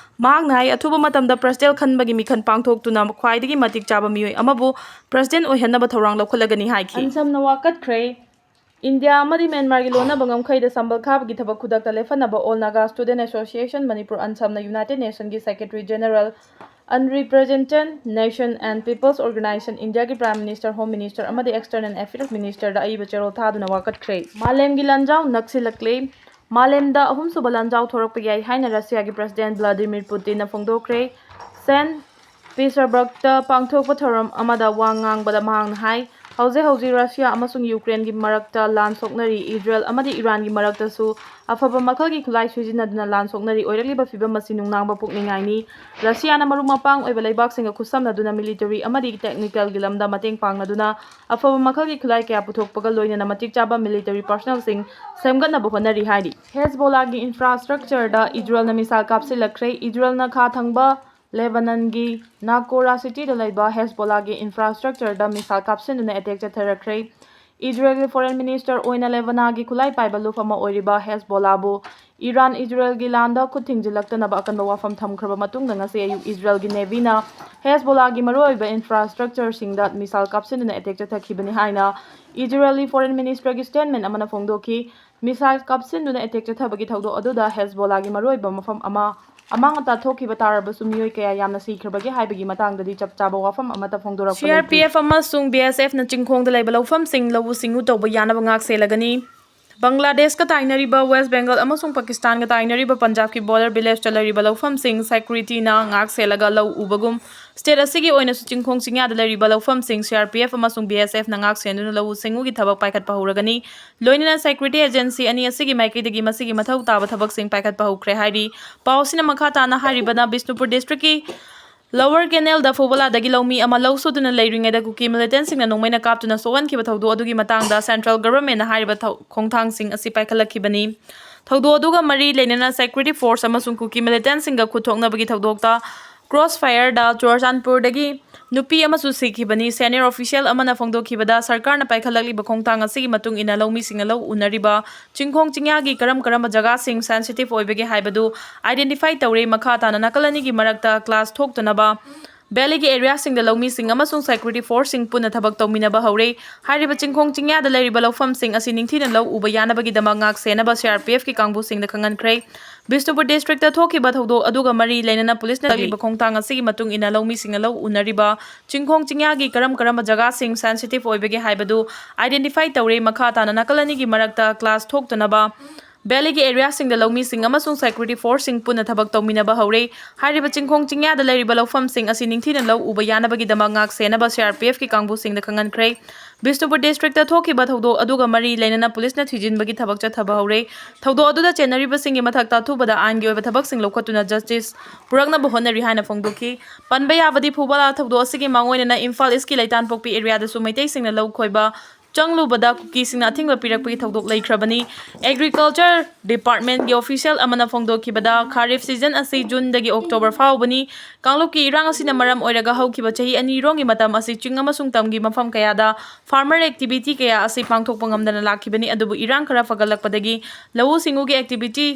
ꯃꯍꯥꯛꯅ ꯍꯥꯏ, ꯑꯊꯨꯕ ꯃꯇꯝꯗ ꯄ꯭ꯔꯁꯤꯗꯦꯟꯠ ꯈꯟꯕꯒꯤ ꯃꯤꯈꯜ ꯄꯥꯡꯊꯣꯛꯇꯨꯅ ꯈ꯭ꯋꯥꯏꯗꯒꯤ ꯃꯇꯤꯛ ꯆꯥꯕ ꯃꯤꯑꯣꯏ ꯑꯃꯕꯨ ꯄ꯭ꯔꯁꯤꯗꯦꯟꯠ ꯑꯣꯏꯍꯟꯅꯕ ꯊꯧꯔꯥꯡ ꯂꯧꯈꯠꯂꯒꯅꯤ ꯍꯥꯏꯈꯤ꯫ ꯑꯟꯁꯝꯅ ꯋꯥꯀꯠꯈ꯭ꯔꯦ꯫ ꯏꯟꯗꯤꯌꯥ ꯑꯃꯗꯤ ꯃ꯭ꯌꯥꯟꯃꯥꯔꯒꯤ ꯂꯣꯟꯅꯕ ꯉꯝꯈꯩꯗ ꯁꯝꯕꯜ ꯈꯥꯕꯒꯤ ꯊꯕꯛ ꯈꯨꯗꯛꯇ ꯂꯦꯞꯍꯟꯅꯕ All Naga Student Association Manipur, ꯑꯟꯁꯝꯅ ꯌꯨꯅꯥꯏꯇꯦꯗ ꯅꯦꯁꯟꯒꯤ secretary general, Unrepresented Nation and People's Organization, ꯏꯟꯗꯤꯌꯥꯒꯤ ꯄ꯭ꯔꯥꯏꯝ ꯃꯤꯅꯤꯁꯇꯔ, ꯍꯣꯝ ꯃꯤꯅꯤꯁꯇꯔ ꯑꯃꯗꯤ ꯑꯦꯛꯁꯇꯔꯅꯦꯜ ꯑꯦꯐꯤꯌꯔꯁ ꯃꯤꯅꯤꯁꯇꯔꯗ ꯑꯏꯕ ꯆꯦꯔꯣꯜ ꯊꯥꯗꯨꯅ ꯋꯥꯀꯠꯈ꯭ꯔꯦ꯫ ꯃꯥꯂꯦꯝꯒꯤ ꯂꯥꯟꯖꯥꯎ ꯅꯛꯁꯤꯜꯂꯛꯂꯦ꯫ ꯃꯥꯂꯦꯝꯗ ꯑꯍꯨꯝꯁꯨꯕ ꯂꯥꯟꯖꯥꯎ ꯊꯣꯔꯛꯄ ꯌꯥꯏ ꯍꯥꯏꯅ ꯔꯁꯤꯌꯥꯒꯤ ꯄ꯭ꯔꯁꯤꯗꯦꯟꯠ ꯚ꯭ꯂꯥꯗꯤꯃꯤꯔ ꯄꯨꯇꯤꯟꯅ ꯐꯣꯡꯗꯣꯛꯈ꯭ꯔꯦ꯫ ꯁꯦꯟꯠ ꯄꯤꯇꯔꯁꯕꯔꯒꯇ ꯄꯥꯡꯊꯣꯛꯄ ꯊꯧꯔꯝ ꯑꯃꯗ ꯋꯥ ꯉꯥꯡꯕꯗ ꯃꯍꯥꯛꯅ ꯍꯥꯏ, ꯍꯧꯖꯤꯛ ꯍꯧꯖꯤꯛ ꯔꯁꯤꯌꯥ ꯑꯃꯁꯨꯡ ꯌꯨꯀ꯭ꯔꯦꯟꯒꯤ ꯃꯔꯛꯇ ꯂꯥꯟ ꯁꯣꯛꯅꯔꯤ꯫ ꯏꯖꯔꯦꯜ ꯑꯃꯗꯤ ꯏꯔꯥꯟꯒꯤ ꯃꯔꯛꯇꯁꯨ ꯑꯐꯕ ꯃꯈꯜꯒꯤ ꯈꯨꯠꯂꯥꯏ ꯁꯤꯖꯤꯟꯅꯗꯨꯅ ꯂꯥꯟ ꯁꯣꯛꯅꯔꯤ꯫ ꯑꯣꯏꯔꯛꯂꯤꯕ ꯐꯤꯕꯝ ꯑꯁꯤ ꯅꯨꯡꯅꯥꯡꯕ ꯄꯣꯛꯅꯤꯡꯉꯥꯏꯅꯤ꯫ ꯔꯁꯤꯌꯥꯅ ꯃꯔꯨꯞ ꯃꯄꯥꯡ ꯑꯣꯏꯕ ꯂꯩꯕꯥꯛꯁꯤꯡꯒ ꯈꯨꯠꯁꯝꯅꯗꯨꯅ ꯃꯤꯂꯤꯇꯔꯤ ꯑꯃꯗꯤ ꯇꯦꯛꯅꯤꯀꯦꯜꯒꯤ ꯂꯝꯗ ꯃꯇꯦꯡ ꯄꯥꯡꯅꯗꯨꯅ ꯑꯐꯕ ꯃꯈꯜꯒꯤ ꯈꯨꯠꯂꯥꯏ ꯀꯌꯥ ꯄꯨꯊꯣꯛꯄꯒ ꯂꯣꯏꯅꯅ ꯃꯇꯤꯛ ꯆꯥꯕ ꯃꯤꯂꯤꯇꯔꯤ ꯄꯥꯔꯁꯅꯦꯜꯁꯤꯡ ꯁꯦꯝꯒꯠꯅꯕ ꯍꯣꯠꯅꯔꯤ ꯍꯥꯏꯔꯤ꯫ ꯍꯦꯖꯕꯣꯂꯥꯒꯤ ꯏꯟꯐ꯭ꯔꯥꯁ꯭ꯇ꯭ꯔꯛꯆꯔꯗ ꯏꯖꯔꯦꯜꯅ ꯃꯤꯁꯥꯏꯜ ꯀꯥꯞꯁꯤꯜꯂꯛꯈ꯭ꯔꯦ꯫ ꯏꯖꯔꯦꯜꯅ ꯈꯥ ꯊꯪꯕ ꯂꯦꯕꯥꯅꯟꯒꯤ ꯅꯥꯀꯣꯔꯥ ꯁꯤꯇꯤꯗ ꯂꯩꯕ ꯍꯦꯖꯕꯣꯂꯥꯒꯤ ꯏꯟꯐ꯭ꯔꯥꯁ꯭ꯇ꯭ꯔꯛꯆꯔꯗ ꯃꯤꯁꯥꯏꯜ ꯀꯥꯞꯁꯤꯟꯗꯨꯅ ꯑꯦꯇꯦꯛ ꯆꯠꯊꯔꯛꯈ꯭ꯔꯦ꯫ ꯏꯖꯔꯦꯜꯒꯤ ꯐꯣꯔꯦꯟ ꯃꯤꯅꯤꯁꯇꯔ ꯑꯣꯏꯅ ꯂꯦꯕꯥꯅꯥꯒꯤ ꯈꯨꯠꯂꯥꯏ ꯄꯥꯏꯕ ꯂꯨꯞ ꯑꯃ ꯑꯣꯏꯔꯤꯕ ꯍꯦꯖꯕꯣꯂꯥꯕꯨ ꯏꯔꯥꯟ ꯏꯖꯔꯦꯜꯒꯤ ꯂꯥꯟꯗ ꯈꯨꯠ ꯊꯤꯡꯖꯤꯜꯂꯛꯇꯅꯕ ꯑꯀꯟꯕ ꯋꯥꯐꯝ ꯊꯝꯈ꯭ꯔꯕ ꯃꯇꯨꯡꯗ ꯉꯁꯤ ꯑꯌꯨꯛ ꯏꯖꯔꯦꯜꯒꯤ ꯅꯦꯚꯤꯅ ꯍꯦꯖꯕꯣꯂꯥꯒꯤ ꯃꯔꯨꯑꯣꯏꯕ ꯏꯟꯐ꯭ꯔꯥꯁ꯭ꯇ꯭ꯔꯛꯆꯔꯁꯤꯡꯗ ꯃꯤꯁꯥꯏꯜ ꯀꯥꯞꯁꯤꯟꯗꯨꯅ ꯑꯦꯇꯦꯛ ꯆꯠꯊꯈꯤꯕꯅꯤ ꯍꯥꯏꯅ ꯏꯖꯔꯦꯜꯒꯤ ꯐꯣꯔꯦꯟ ꯃꯤꯅꯤꯁꯇꯔꯒꯤ ꯁ꯭ꯇꯦꯠꯃꯦꯟ ꯑꯃꯅ ꯐꯣꯡꯗꯣꯛꯈꯤ꯫ ꯃꯤꯁꯥꯏꯜ ꯀꯥꯞꯁꯤꯟꯗꯨꯅ ꯑꯦꯇꯦꯛ ꯆꯠꯊꯕꯒꯤ ꯊꯧꯗꯣꯛ ꯑꯗꯨꯗ ꯍꯦꯖꯕꯣꯂꯥꯒꯤ ꯃꯔꯨꯑꯣꯏꯕ ꯃꯐꯝ ꯑꯃ ꯑꯃꯥꯡ ꯑꯇꯥ ꯊꯣꯛꯈꯤꯕ ꯇꯥꯔꯕꯁꯨ ꯃꯤꯑꯣꯏ ꯀꯌꯥ ꯌꯥꯝꯅ ꯁꯤꯈ꯭ꯔꯕꯒꯦ ꯍꯥꯏꯕꯒꯤ ꯃꯇꯥꯡꯗꯗꯤ ꯆꯞ ꯆꯥꯕ ꯋꯥꯐꯝ ꯑꯃꯠꯇ ꯐꯣꯡꯗꯣꯔꯛꯄ ꯂꯩꯇ꯭ꯔꯤ꯫ ꯁꯤ ꯑꯥꯔ ꯄꯤ ꯑꯦꯐ ꯑꯃꯁꯨꯡ ꯕꯤ ꯑꯦꯁ ꯑꯦꯐꯅ ꯆꯤꯡꯈꯣꯡꯗ ꯂꯩꯕ ꯂꯧꯐꯝꯁꯤꯡ ꯂꯧꯎ ꯁꯤꯡꯎ ꯇꯧꯕ ꯌꯥꯅꯕ ꯉꯥꯛ ꯁꯦꯜꯂꯒꯅꯤ꯫ ꯕꯪꯒ꯭ꯂꯥꯗꯦꯁꯀ ꯇꯥꯏꯅꯔꯤꯕ ꯋꯦꯁ ꯕꯦꯡꯒꯜ ꯑꯃꯁꯨꯡ ꯄꯥꯀꯤꯁꯇꯥꯟꯒ ꯇꯥꯏꯅꯔꯤꯕ ꯄꯟꯖꯥꯕꯀꯤ ꯕꯣꯔꯗꯔ ꯚꯤꯂꯦꯖꯇ ꯂꯩꯔꯤꯕ ꯂꯧꯐꯝꯁꯤꯡ ꯁꯦꯀ꯭ꯌꯨꯔꯤꯇꯤꯅ ꯉꯥꯛ ꯁꯦꯜꯂꯒ ꯂꯧ ꯎꯕꯒꯨꯝ, ꯁ꯭ꯇꯦꯠ ꯑꯁꯤꯒꯤ ꯑꯣꯏꯅꯁꯨ ꯆꯤꯡꯈꯣꯡ ꯆꯤꯡꯌꯥꯗ ꯂꯩꯔꯤꯕ ꯂꯧꯐꯝꯁꯤꯡ ꯁꯤ ꯑꯥꯔ ꯄꯤ ꯑꯦꯐ ꯑꯃꯁꯨꯡ ꯕꯤ ꯑꯦꯁ ꯑꯦꯐꯅ ꯉꯥꯛ ꯁꯦꯟꯗꯨꯅ ꯂꯧꯎ ꯁꯤꯡꯎꯒꯤ ꯊꯕꯛ ꯄꯥꯏꯈꯠꯄ ꯍꯧꯔꯒꯅꯤ꯫ ꯂꯣꯏꯅꯅ ꯁꯦꯀ꯭ꯌꯨꯔꯤꯇꯤ ꯑꯦꯖꯦꯟꯁꯤ ꯑꯅꯤ ꯑꯁꯤꯒꯤ ꯃꯥꯏꯀꯩꯗꯒꯤ ꯃꯁꯤꯒꯤ ꯃꯊꯧ ꯇꯥꯕ ꯊꯕꯛꯁꯤꯡ ꯄꯥꯏꯈꯠꯄ ꯍꯧꯈ꯭ꯔꯦ ꯍꯥꯏꯔꯤ꯫ ꯄꯥꯎ ꯑꯁꯤꯅ ꯃꯈꯥ ꯇꯥꯅ ꯍꯥꯏꯔꯤꯕꯅ ꯕꯤꯁꯅꯨꯄꯨꯔ ꯗꯤꯁꯇ꯭ꯔꯤꯛꯀꯤ ꯂꯋꯔ ꯀꯦꯅꯦꯜꯗ ꯐꯨꯕꯂꯥꯗꯒꯤ ꯂꯧꯃꯤ ꯑꯃ ꯂꯧ ꯁꯨꯗꯨꯅ ꯂꯩꯔꯤꯉꯩꯗ ꯀꯨꯀꯤ ꯃꯤꯂꯤꯇꯦꯟꯠꯁꯤꯡꯅ ꯅꯣꯡꯃꯩꯅ ꯀꯥꯞꯇꯨꯅ ꯁꯣꯛꯍꯟꯈꯤꯕ ꯊꯧꯗꯣꯛ ꯑꯗꯨꯒꯤ ꯃꯇꯥꯡꯗ ꯁꯦꯟꯇ꯭ꯔꯦꯜ ꯒꯚꯔꯟꯃꯦꯟꯠꯅ ꯍꯥꯏꯔꯤꯕ ꯊꯧ-, ꯈꯣꯡꯊꯥꯡꯁꯤꯡ ꯑꯁꯤ ꯄꯥꯏꯈꯠꯂꯛꯈꯤꯕꯅꯤ꯫ ꯊꯧꯗꯣꯛ ꯑꯗꯨꯒ ꯃꯔꯤ ꯂꯩꯅꯅ ꯁꯦꯀ꯭ꯌꯨꯔꯤꯇꯤ ꯐꯣꯔꯁ ꯑꯃꯁꯨꯡ ꯀꯨꯀꯤ ꯃꯤꯂꯤꯇꯦꯟꯠꯁꯤꯡꯒ ꯈꯨꯠ ꯊꯣꯛꯅꯕꯒꯤ ꯊꯧꯗꯣꯛꯇ ꯀ꯭ꯔꯣꯁ ꯐꯥꯌꯔꯗ ꯆꯨꯔꯆꯥꯟꯄꯨꯔꯗꯒꯤ ꯅꯨꯄꯤ ꯑꯃꯁꯨ ꯁꯤꯈꯤꯕꯅꯤ꯫ ꯁꯦꯅꯤꯌꯔ ꯑꯣꯐꯤꯁꯤꯌꯦꯜ ꯑꯃꯅ ꯐꯣꯡꯗꯣꯛꯈꯤꯕꯗ ꯁꯔꯀꯥꯔꯅ ꯄꯥꯏꯈꯠꯂꯛꯂꯤꯕ ꯈꯣꯡꯊꯥꯡ ꯑꯁꯤꯒꯤ ꯃꯇꯨꯡ ꯏꯟꯅ ꯂꯧꯃꯤꯁꯤꯡꯅ ꯂꯧ ꯎꯅꯔꯤꯕ ꯆꯤꯡꯈꯣꯡ ꯆꯤꯡꯌꯥꯒꯤ ꯀꯔꯝ ꯀꯔꯝꯕ ꯖꯒꯥꯁꯤꯡ ꯁꯦꯟꯁꯤꯇꯤꯚ ꯑꯣꯏꯕꯒꯦ ꯍꯥꯏꯕꯗꯨ ꯑꯥꯏꯗꯦꯟꯇꯤꯐꯥꯏ ꯇꯧꯔꯦ꯫ ꯃꯈꯥ ꯇꯥꯅ ꯅꯥꯀꯜ ꯑꯅꯤꯒꯤ ꯃꯔꯛꯇ ꯀ꯭ꯂꯥꯁ ꯊꯣꯛꯇꯅꯕ ꯚꯦꯂꯤꯒꯤ ꯑꯦꯔꯤꯌꯥꯁꯤꯡꯗ ꯂꯧꯃꯤꯁꯤꯡ ꯑꯃꯁꯨꯡ ꯁꯦꯀ꯭ꯌꯨꯔꯤꯇꯤ ꯐꯣꯔꯁꯁꯤꯡ ꯄꯨꯟꯅ ꯊꯕꯛ ꯇꯧꯃꯤꯟꯅꯕ ꯍꯧꯔꯦ꯫ ꯍꯥꯏꯔꯤꯕ ꯆꯤꯡꯈꯣꯡ ꯆꯤꯡꯌꯥꯗ ꯂꯩꯔꯤꯕ ꯂꯧꯐꯝꯁꯤꯡ ꯑꯁꯤ ꯅꯤꯡꯊꯤꯅ ꯂꯧ ꯎꯕ ꯌꯥꯅꯕꯒꯤꯗꯃꯛ ꯉꯥꯛ ꯁꯦꯟꯅꯕ ꯁꯤ ꯑꯥꯔ ꯄꯤ ꯑꯦꯐꯀꯤ ꯀꯥꯡꯕꯨꯁꯤꯡꯗ ꯈꯪꯍꯟꯈ꯭ꯔꯦ꯫ ꯕꯤꯁꯅꯨꯄꯨꯔ ꯗꯤꯁꯇ꯭ꯔꯤꯛꯇ ꯊꯣꯛꯈꯤꯕ ꯊꯧꯗꯣꯛ ꯑꯗꯨꯒ ꯃꯔꯤ ꯂꯩꯅꯅ ꯄꯨꯂꯤꯁꯅ ꯇꯧꯔꯤꯕ ꯈꯣꯡꯊꯥꯡ ꯑꯁꯤꯒꯤ ꯃꯇꯨꯡ ꯏꯟꯅ ꯂꯧꯃꯤꯁꯤꯡꯅ ꯂꯧ ꯎꯅꯔꯤꯕ ꯆꯤꯡꯈꯣꯡ ꯆꯤꯡꯌꯥꯒꯤ ꯀꯔꯝ ꯀꯔꯝꯕ ꯖꯒꯥꯁꯤꯡ ꯁꯦꯟꯁꯤꯇꯤꯚ ꯑꯣꯏꯕꯒꯦ ꯍꯥꯏꯕꯗꯨ ꯑꯥꯏꯗꯦꯟꯇꯤꯐꯥꯏ ꯇꯧꯔꯦ꯫ ꯃꯈꯥ ꯇꯥꯅ ꯅꯥꯀꯜ ꯑꯅꯤꯒꯤ ꯃꯔꯛꯇ ꯀ꯭ꯂꯥꯁ ꯊꯣꯛꯇꯅꯕ ꯚꯦꯂꯤꯒꯤ ꯑꯦꯔꯤꯌꯥꯁꯤꯡꯗ ꯂꯧꯃꯤꯁꯤꯡ ꯑꯃꯁꯨꯡ ꯁꯦꯀ꯭ꯌꯨꯔꯤꯇꯤ ꯐꯣꯔꯁꯁꯤꯡ ꯄꯨꯟꯅ ꯊꯕꯛ ꯇꯧꯃꯤꯟꯅꯕ ꯍꯧꯔꯦ꯫ ꯍꯥꯏꯔꯤꯕ ꯆꯤꯡꯈꯣꯡ ꯆꯤꯡꯌꯥꯗ ꯂꯩꯔꯤꯕ ꯂꯧꯐꯝꯁꯤꯡ ꯑꯁꯤ ꯅꯤꯡꯊꯤꯅ ꯂꯧ ꯎꯕ ꯌꯥꯅꯕꯒꯤꯗꯃꯛ ꯉꯥꯛ ꯁꯦꯟꯅꯕ ꯁꯤ ꯑꯥꯔ ꯄꯤ ꯑꯦꯐꯀꯤ ꯀꯥꯡꯕꯨꯁꯤꯡꯗ ꯈꯪꯍꯟꯈ꯭ꯔꯦ꯫ ꯕꯤꯁꯅꯨꯄꯨꯔ ꯗꯤꯁꯇ꯭ꯔꯤꯛꯇ ꯊꯣꯛꯈꯤꯕ ꯊꯧꯗꯣꯛ ꯑꯗꯨꯒ ꯃꯔꯤ ꯂꯩꯅꯅ ꯄꯨꯂꯤꯁꯅ ꯊꯤꯖꯤꯟꯕꯒꯤ ꯊꯕꯛ ꯆꯠꯊꯕ ꯍꯧꯔꯦ꯫ ꯊꯧꯗꯣꯛ ꯑꯗꯨꯗ ꯆꯦꯟꯅꯔꯤꯕꯁꯤꯡꯒꯤ ꯃꯊꯛꯇ ꯑꯊꯨꯕꯗ ꯑꯥꯏꯟꯒꯤ ꯑꯣꯏꯕ ꯊꯕꯛꯁꯤꯡ ꯂꯧꯈꯠꯇꯨꯅ ꯖꯁꯇꯤꯁ ꯄꯨꯔꯛꯅꯕ ꯍꯣꯠꯅꯔꯤ ꯍꯥꯏꯅ ꯐꯣꯡꯗꯣꯛꯈꯤ꯫ ꯄꯟꯕ ꯌꯥꯕꯗꯤ, ꯐꯨꯕꯥꯂꯥ ꯊꯧꯗꯣꯛ ꯑꯁꯤꯒꯤ ꯃꯥꯡꯑꯣꯏꯅꯅ ꯏꯝꯐꯥꯜ ꯏꯁꯀꯤ ꯂꯩꯇꯥꯟꯄꯣꯛꯄꯤ ꯑꯦꯔꯤꯌꯥꯗꯁꯨ ꯃꯩꯇꯩꯁꯤꯡꯅ ꯂꯧ ꯈꯣꯏꯕ ꯆꯪꯂꯨꯕꯗ ꯀꯨꯀꯤꯁꯤꯡꯅ ꯑꯊꯤꯡꯕ ꯄꯤꯔꯛꯄꯒꯤ ꯊꯧꯗꯣꯛ ꯂꯩꯈ꯭ꯔꯕꯅꯤ꯫ ꯑꯦꯒ꯭ꯔꯤꯀꯜꯆꯔ ꯗꯤꯄꯥꯔꯠꯃꯦꯟꯒꯤ ꯑꯣꯐꯤꯁꯤꯌꯦꯜ ꯑꯃꯅ ꯐꯣꯡꯗꯣꯛꯈꯤꯕꯗ, ꯈꯥꯔꯤꯐ ꯁꯤꯖꯟ ꯑꯁꯤ ꯖꯨꯟꯗꯒꯤ ꯑꯣꯛꯇꯣꯕꯔ ꯐꯥꯎꯕꯅꯤ꯫ ꯀꯥꯡꯂꯨꯞꯀꯤ ꯏꯔꯥꯡ ꯑꯁꯤꯅ ꯃꯔꯝ ꯑꯣꯏꯔꯒ ꯍꯧꯈꯤꯕ ꯆꯍꯤ ꯑꯅꯤꯔꯣꯝꯒꯤ ꯃꯇꯝ ꯑꯁꯤ ꯆꯤꯡ ꯑꯃꯁꯨꯡ ꯇꯝꯒꯤ ꯃꯐꯝ ꯀꯌꯥꯗ ꯐꯥꯔꯃꯔ ꯑꯦꯛꯇꯤꯚꯤꯇꯤ ꯀꯌꯥ ꯑꯁꯤ ꯄꯥꯡꯊꯣꯛꯄ ꯉꯝꯗꯅ ꯂꯥꯛꯈꯤꯕꯅꯤ꯫ ꯑꯗꯨꯕꯨ ꯏꯔꯥꯡ ꯈꯔ ꯐꯒꯠꯂꯛꯄꯗꯒꯤ ꯂꯧꯎ ꯁꯤꯡꯎꯒꯤ ꯑꯦꯛꯇꯤꯚꯤꯇꯤ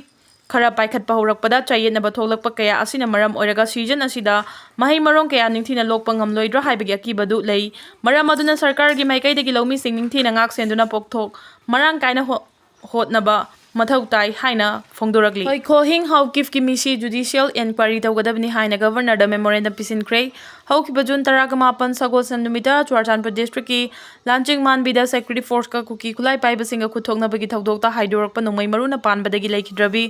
ꯈꯔ ꯄꯥꯏꯈꯠꯄ ꯍꯧꯔꯛꯄꯗ ꯆꯌꯦꯠꯅꯕ ꯊꯣꯛꯂꯛꯄ ꯀꯌꯥ ꯑꯁꯤꯅ ꯃꯔꯝ ꯑꯣꯏꯔꯒ ꯁꯤꯖꯟ ꯑꯁꯤꯗ ꯃꯍꯩ ꯃꯔꯣꯡ ꯀꯌꯥ ꯅꯤꯡꯊꯤꯅ ꯂꯣꯛꯄ ꯉꯝꯂꯣꯏꯗ꯭ꯔꯥ ꯍꯥꯏꯕꯒꯤ ꯑꯀꯤꯕꯗꯨ ꯂꯩ꯫ ꯃꯔꯝ ꯑꯗꯨꯅ ꯁꯔꯀꯥꯔꯒꯤ ꯃꯥꯏꯀꯩꯗꯒꯤ ꯂꯧꯃꯤꯁꯤꯡ ꯅꯤꯡꯊꯤꯅ ꯉꯥꯛ ꯁꯦꯟꯗꯨꯅ ꯄꯣꯠꯊꯣꯛ ꯃꯔꯥꯡ ꯀꯥꯏꯅ ꯍꯣ-, ꯍꯣꯠꯅꯕ ꯃꯊꯧ ꯇꯥꯏ ꯍꯥꯏꯅ ꯐꯣꯡꯗꯣꯔꯛꯂꯤ꯫ ꯍꯣꯏꯈꯣꯍꯤꯡ ꯍꯥꯎꯀꯤꯞꯀꯤ ꯃꯤꯁꯤ ꯖꯨꯗꯤꯁꯤꯌꯦꯜ ꯏꯟꯀ꯭ꯋꯥꯏꯔꯤ ꯇꯧꯒꯗꯕꯅꯤ ꯍꯥꯏꯅ ꯒꯕꯔꯅꯔꯗ ꯃꯦꯃꯣꯔꯦꯟꯗꯝ ꯄꯤꯁꯤꯟꯈ꯭ꯔꯦ꯫ ꯍꯧꯈꯤꯕ ꯖꯨꯟ ꯇꯔꯥꯃꯥꯄꯟ ꯁꯒꯣꯜꯁꯦꯟ ꯅꯨꯃꯤꯠꯇ ꯆꯨꯔꯥꯆꯥꯟꯄꯨꯔ ꯗꯤꯁꯇ꯭ꯔꯤꯛꯀꯤ ꯂꯥꯟꯆꯤꯡ ꯃꯥꯟꯕꯤꯗ ꯁꯦꯀ꯭ꯌꯨꯔꯤꯇꯤ ꯐꯣꯔꯁꯀ ꯀꯨꯀꯤ ꯈꯨꯠꯂꯥꯏ ꯄꯥꯏꯕꯁꯤꯡꯒ ꯈꯨꯠꯊꯣꯛꯅꯕꯒꯤ ꯊꯧꯗꯣꯛꯇ ꯍꯥꯏꯗꯣꯔꯛꯄ ꯅꯣꯡꯃꯩ ꯃꯔꯨꯅ ꯄꯥꯟꯕꯗꯒꯤ ꯂꯩꯈꯤꯗ꯭ꯔꯕꯤ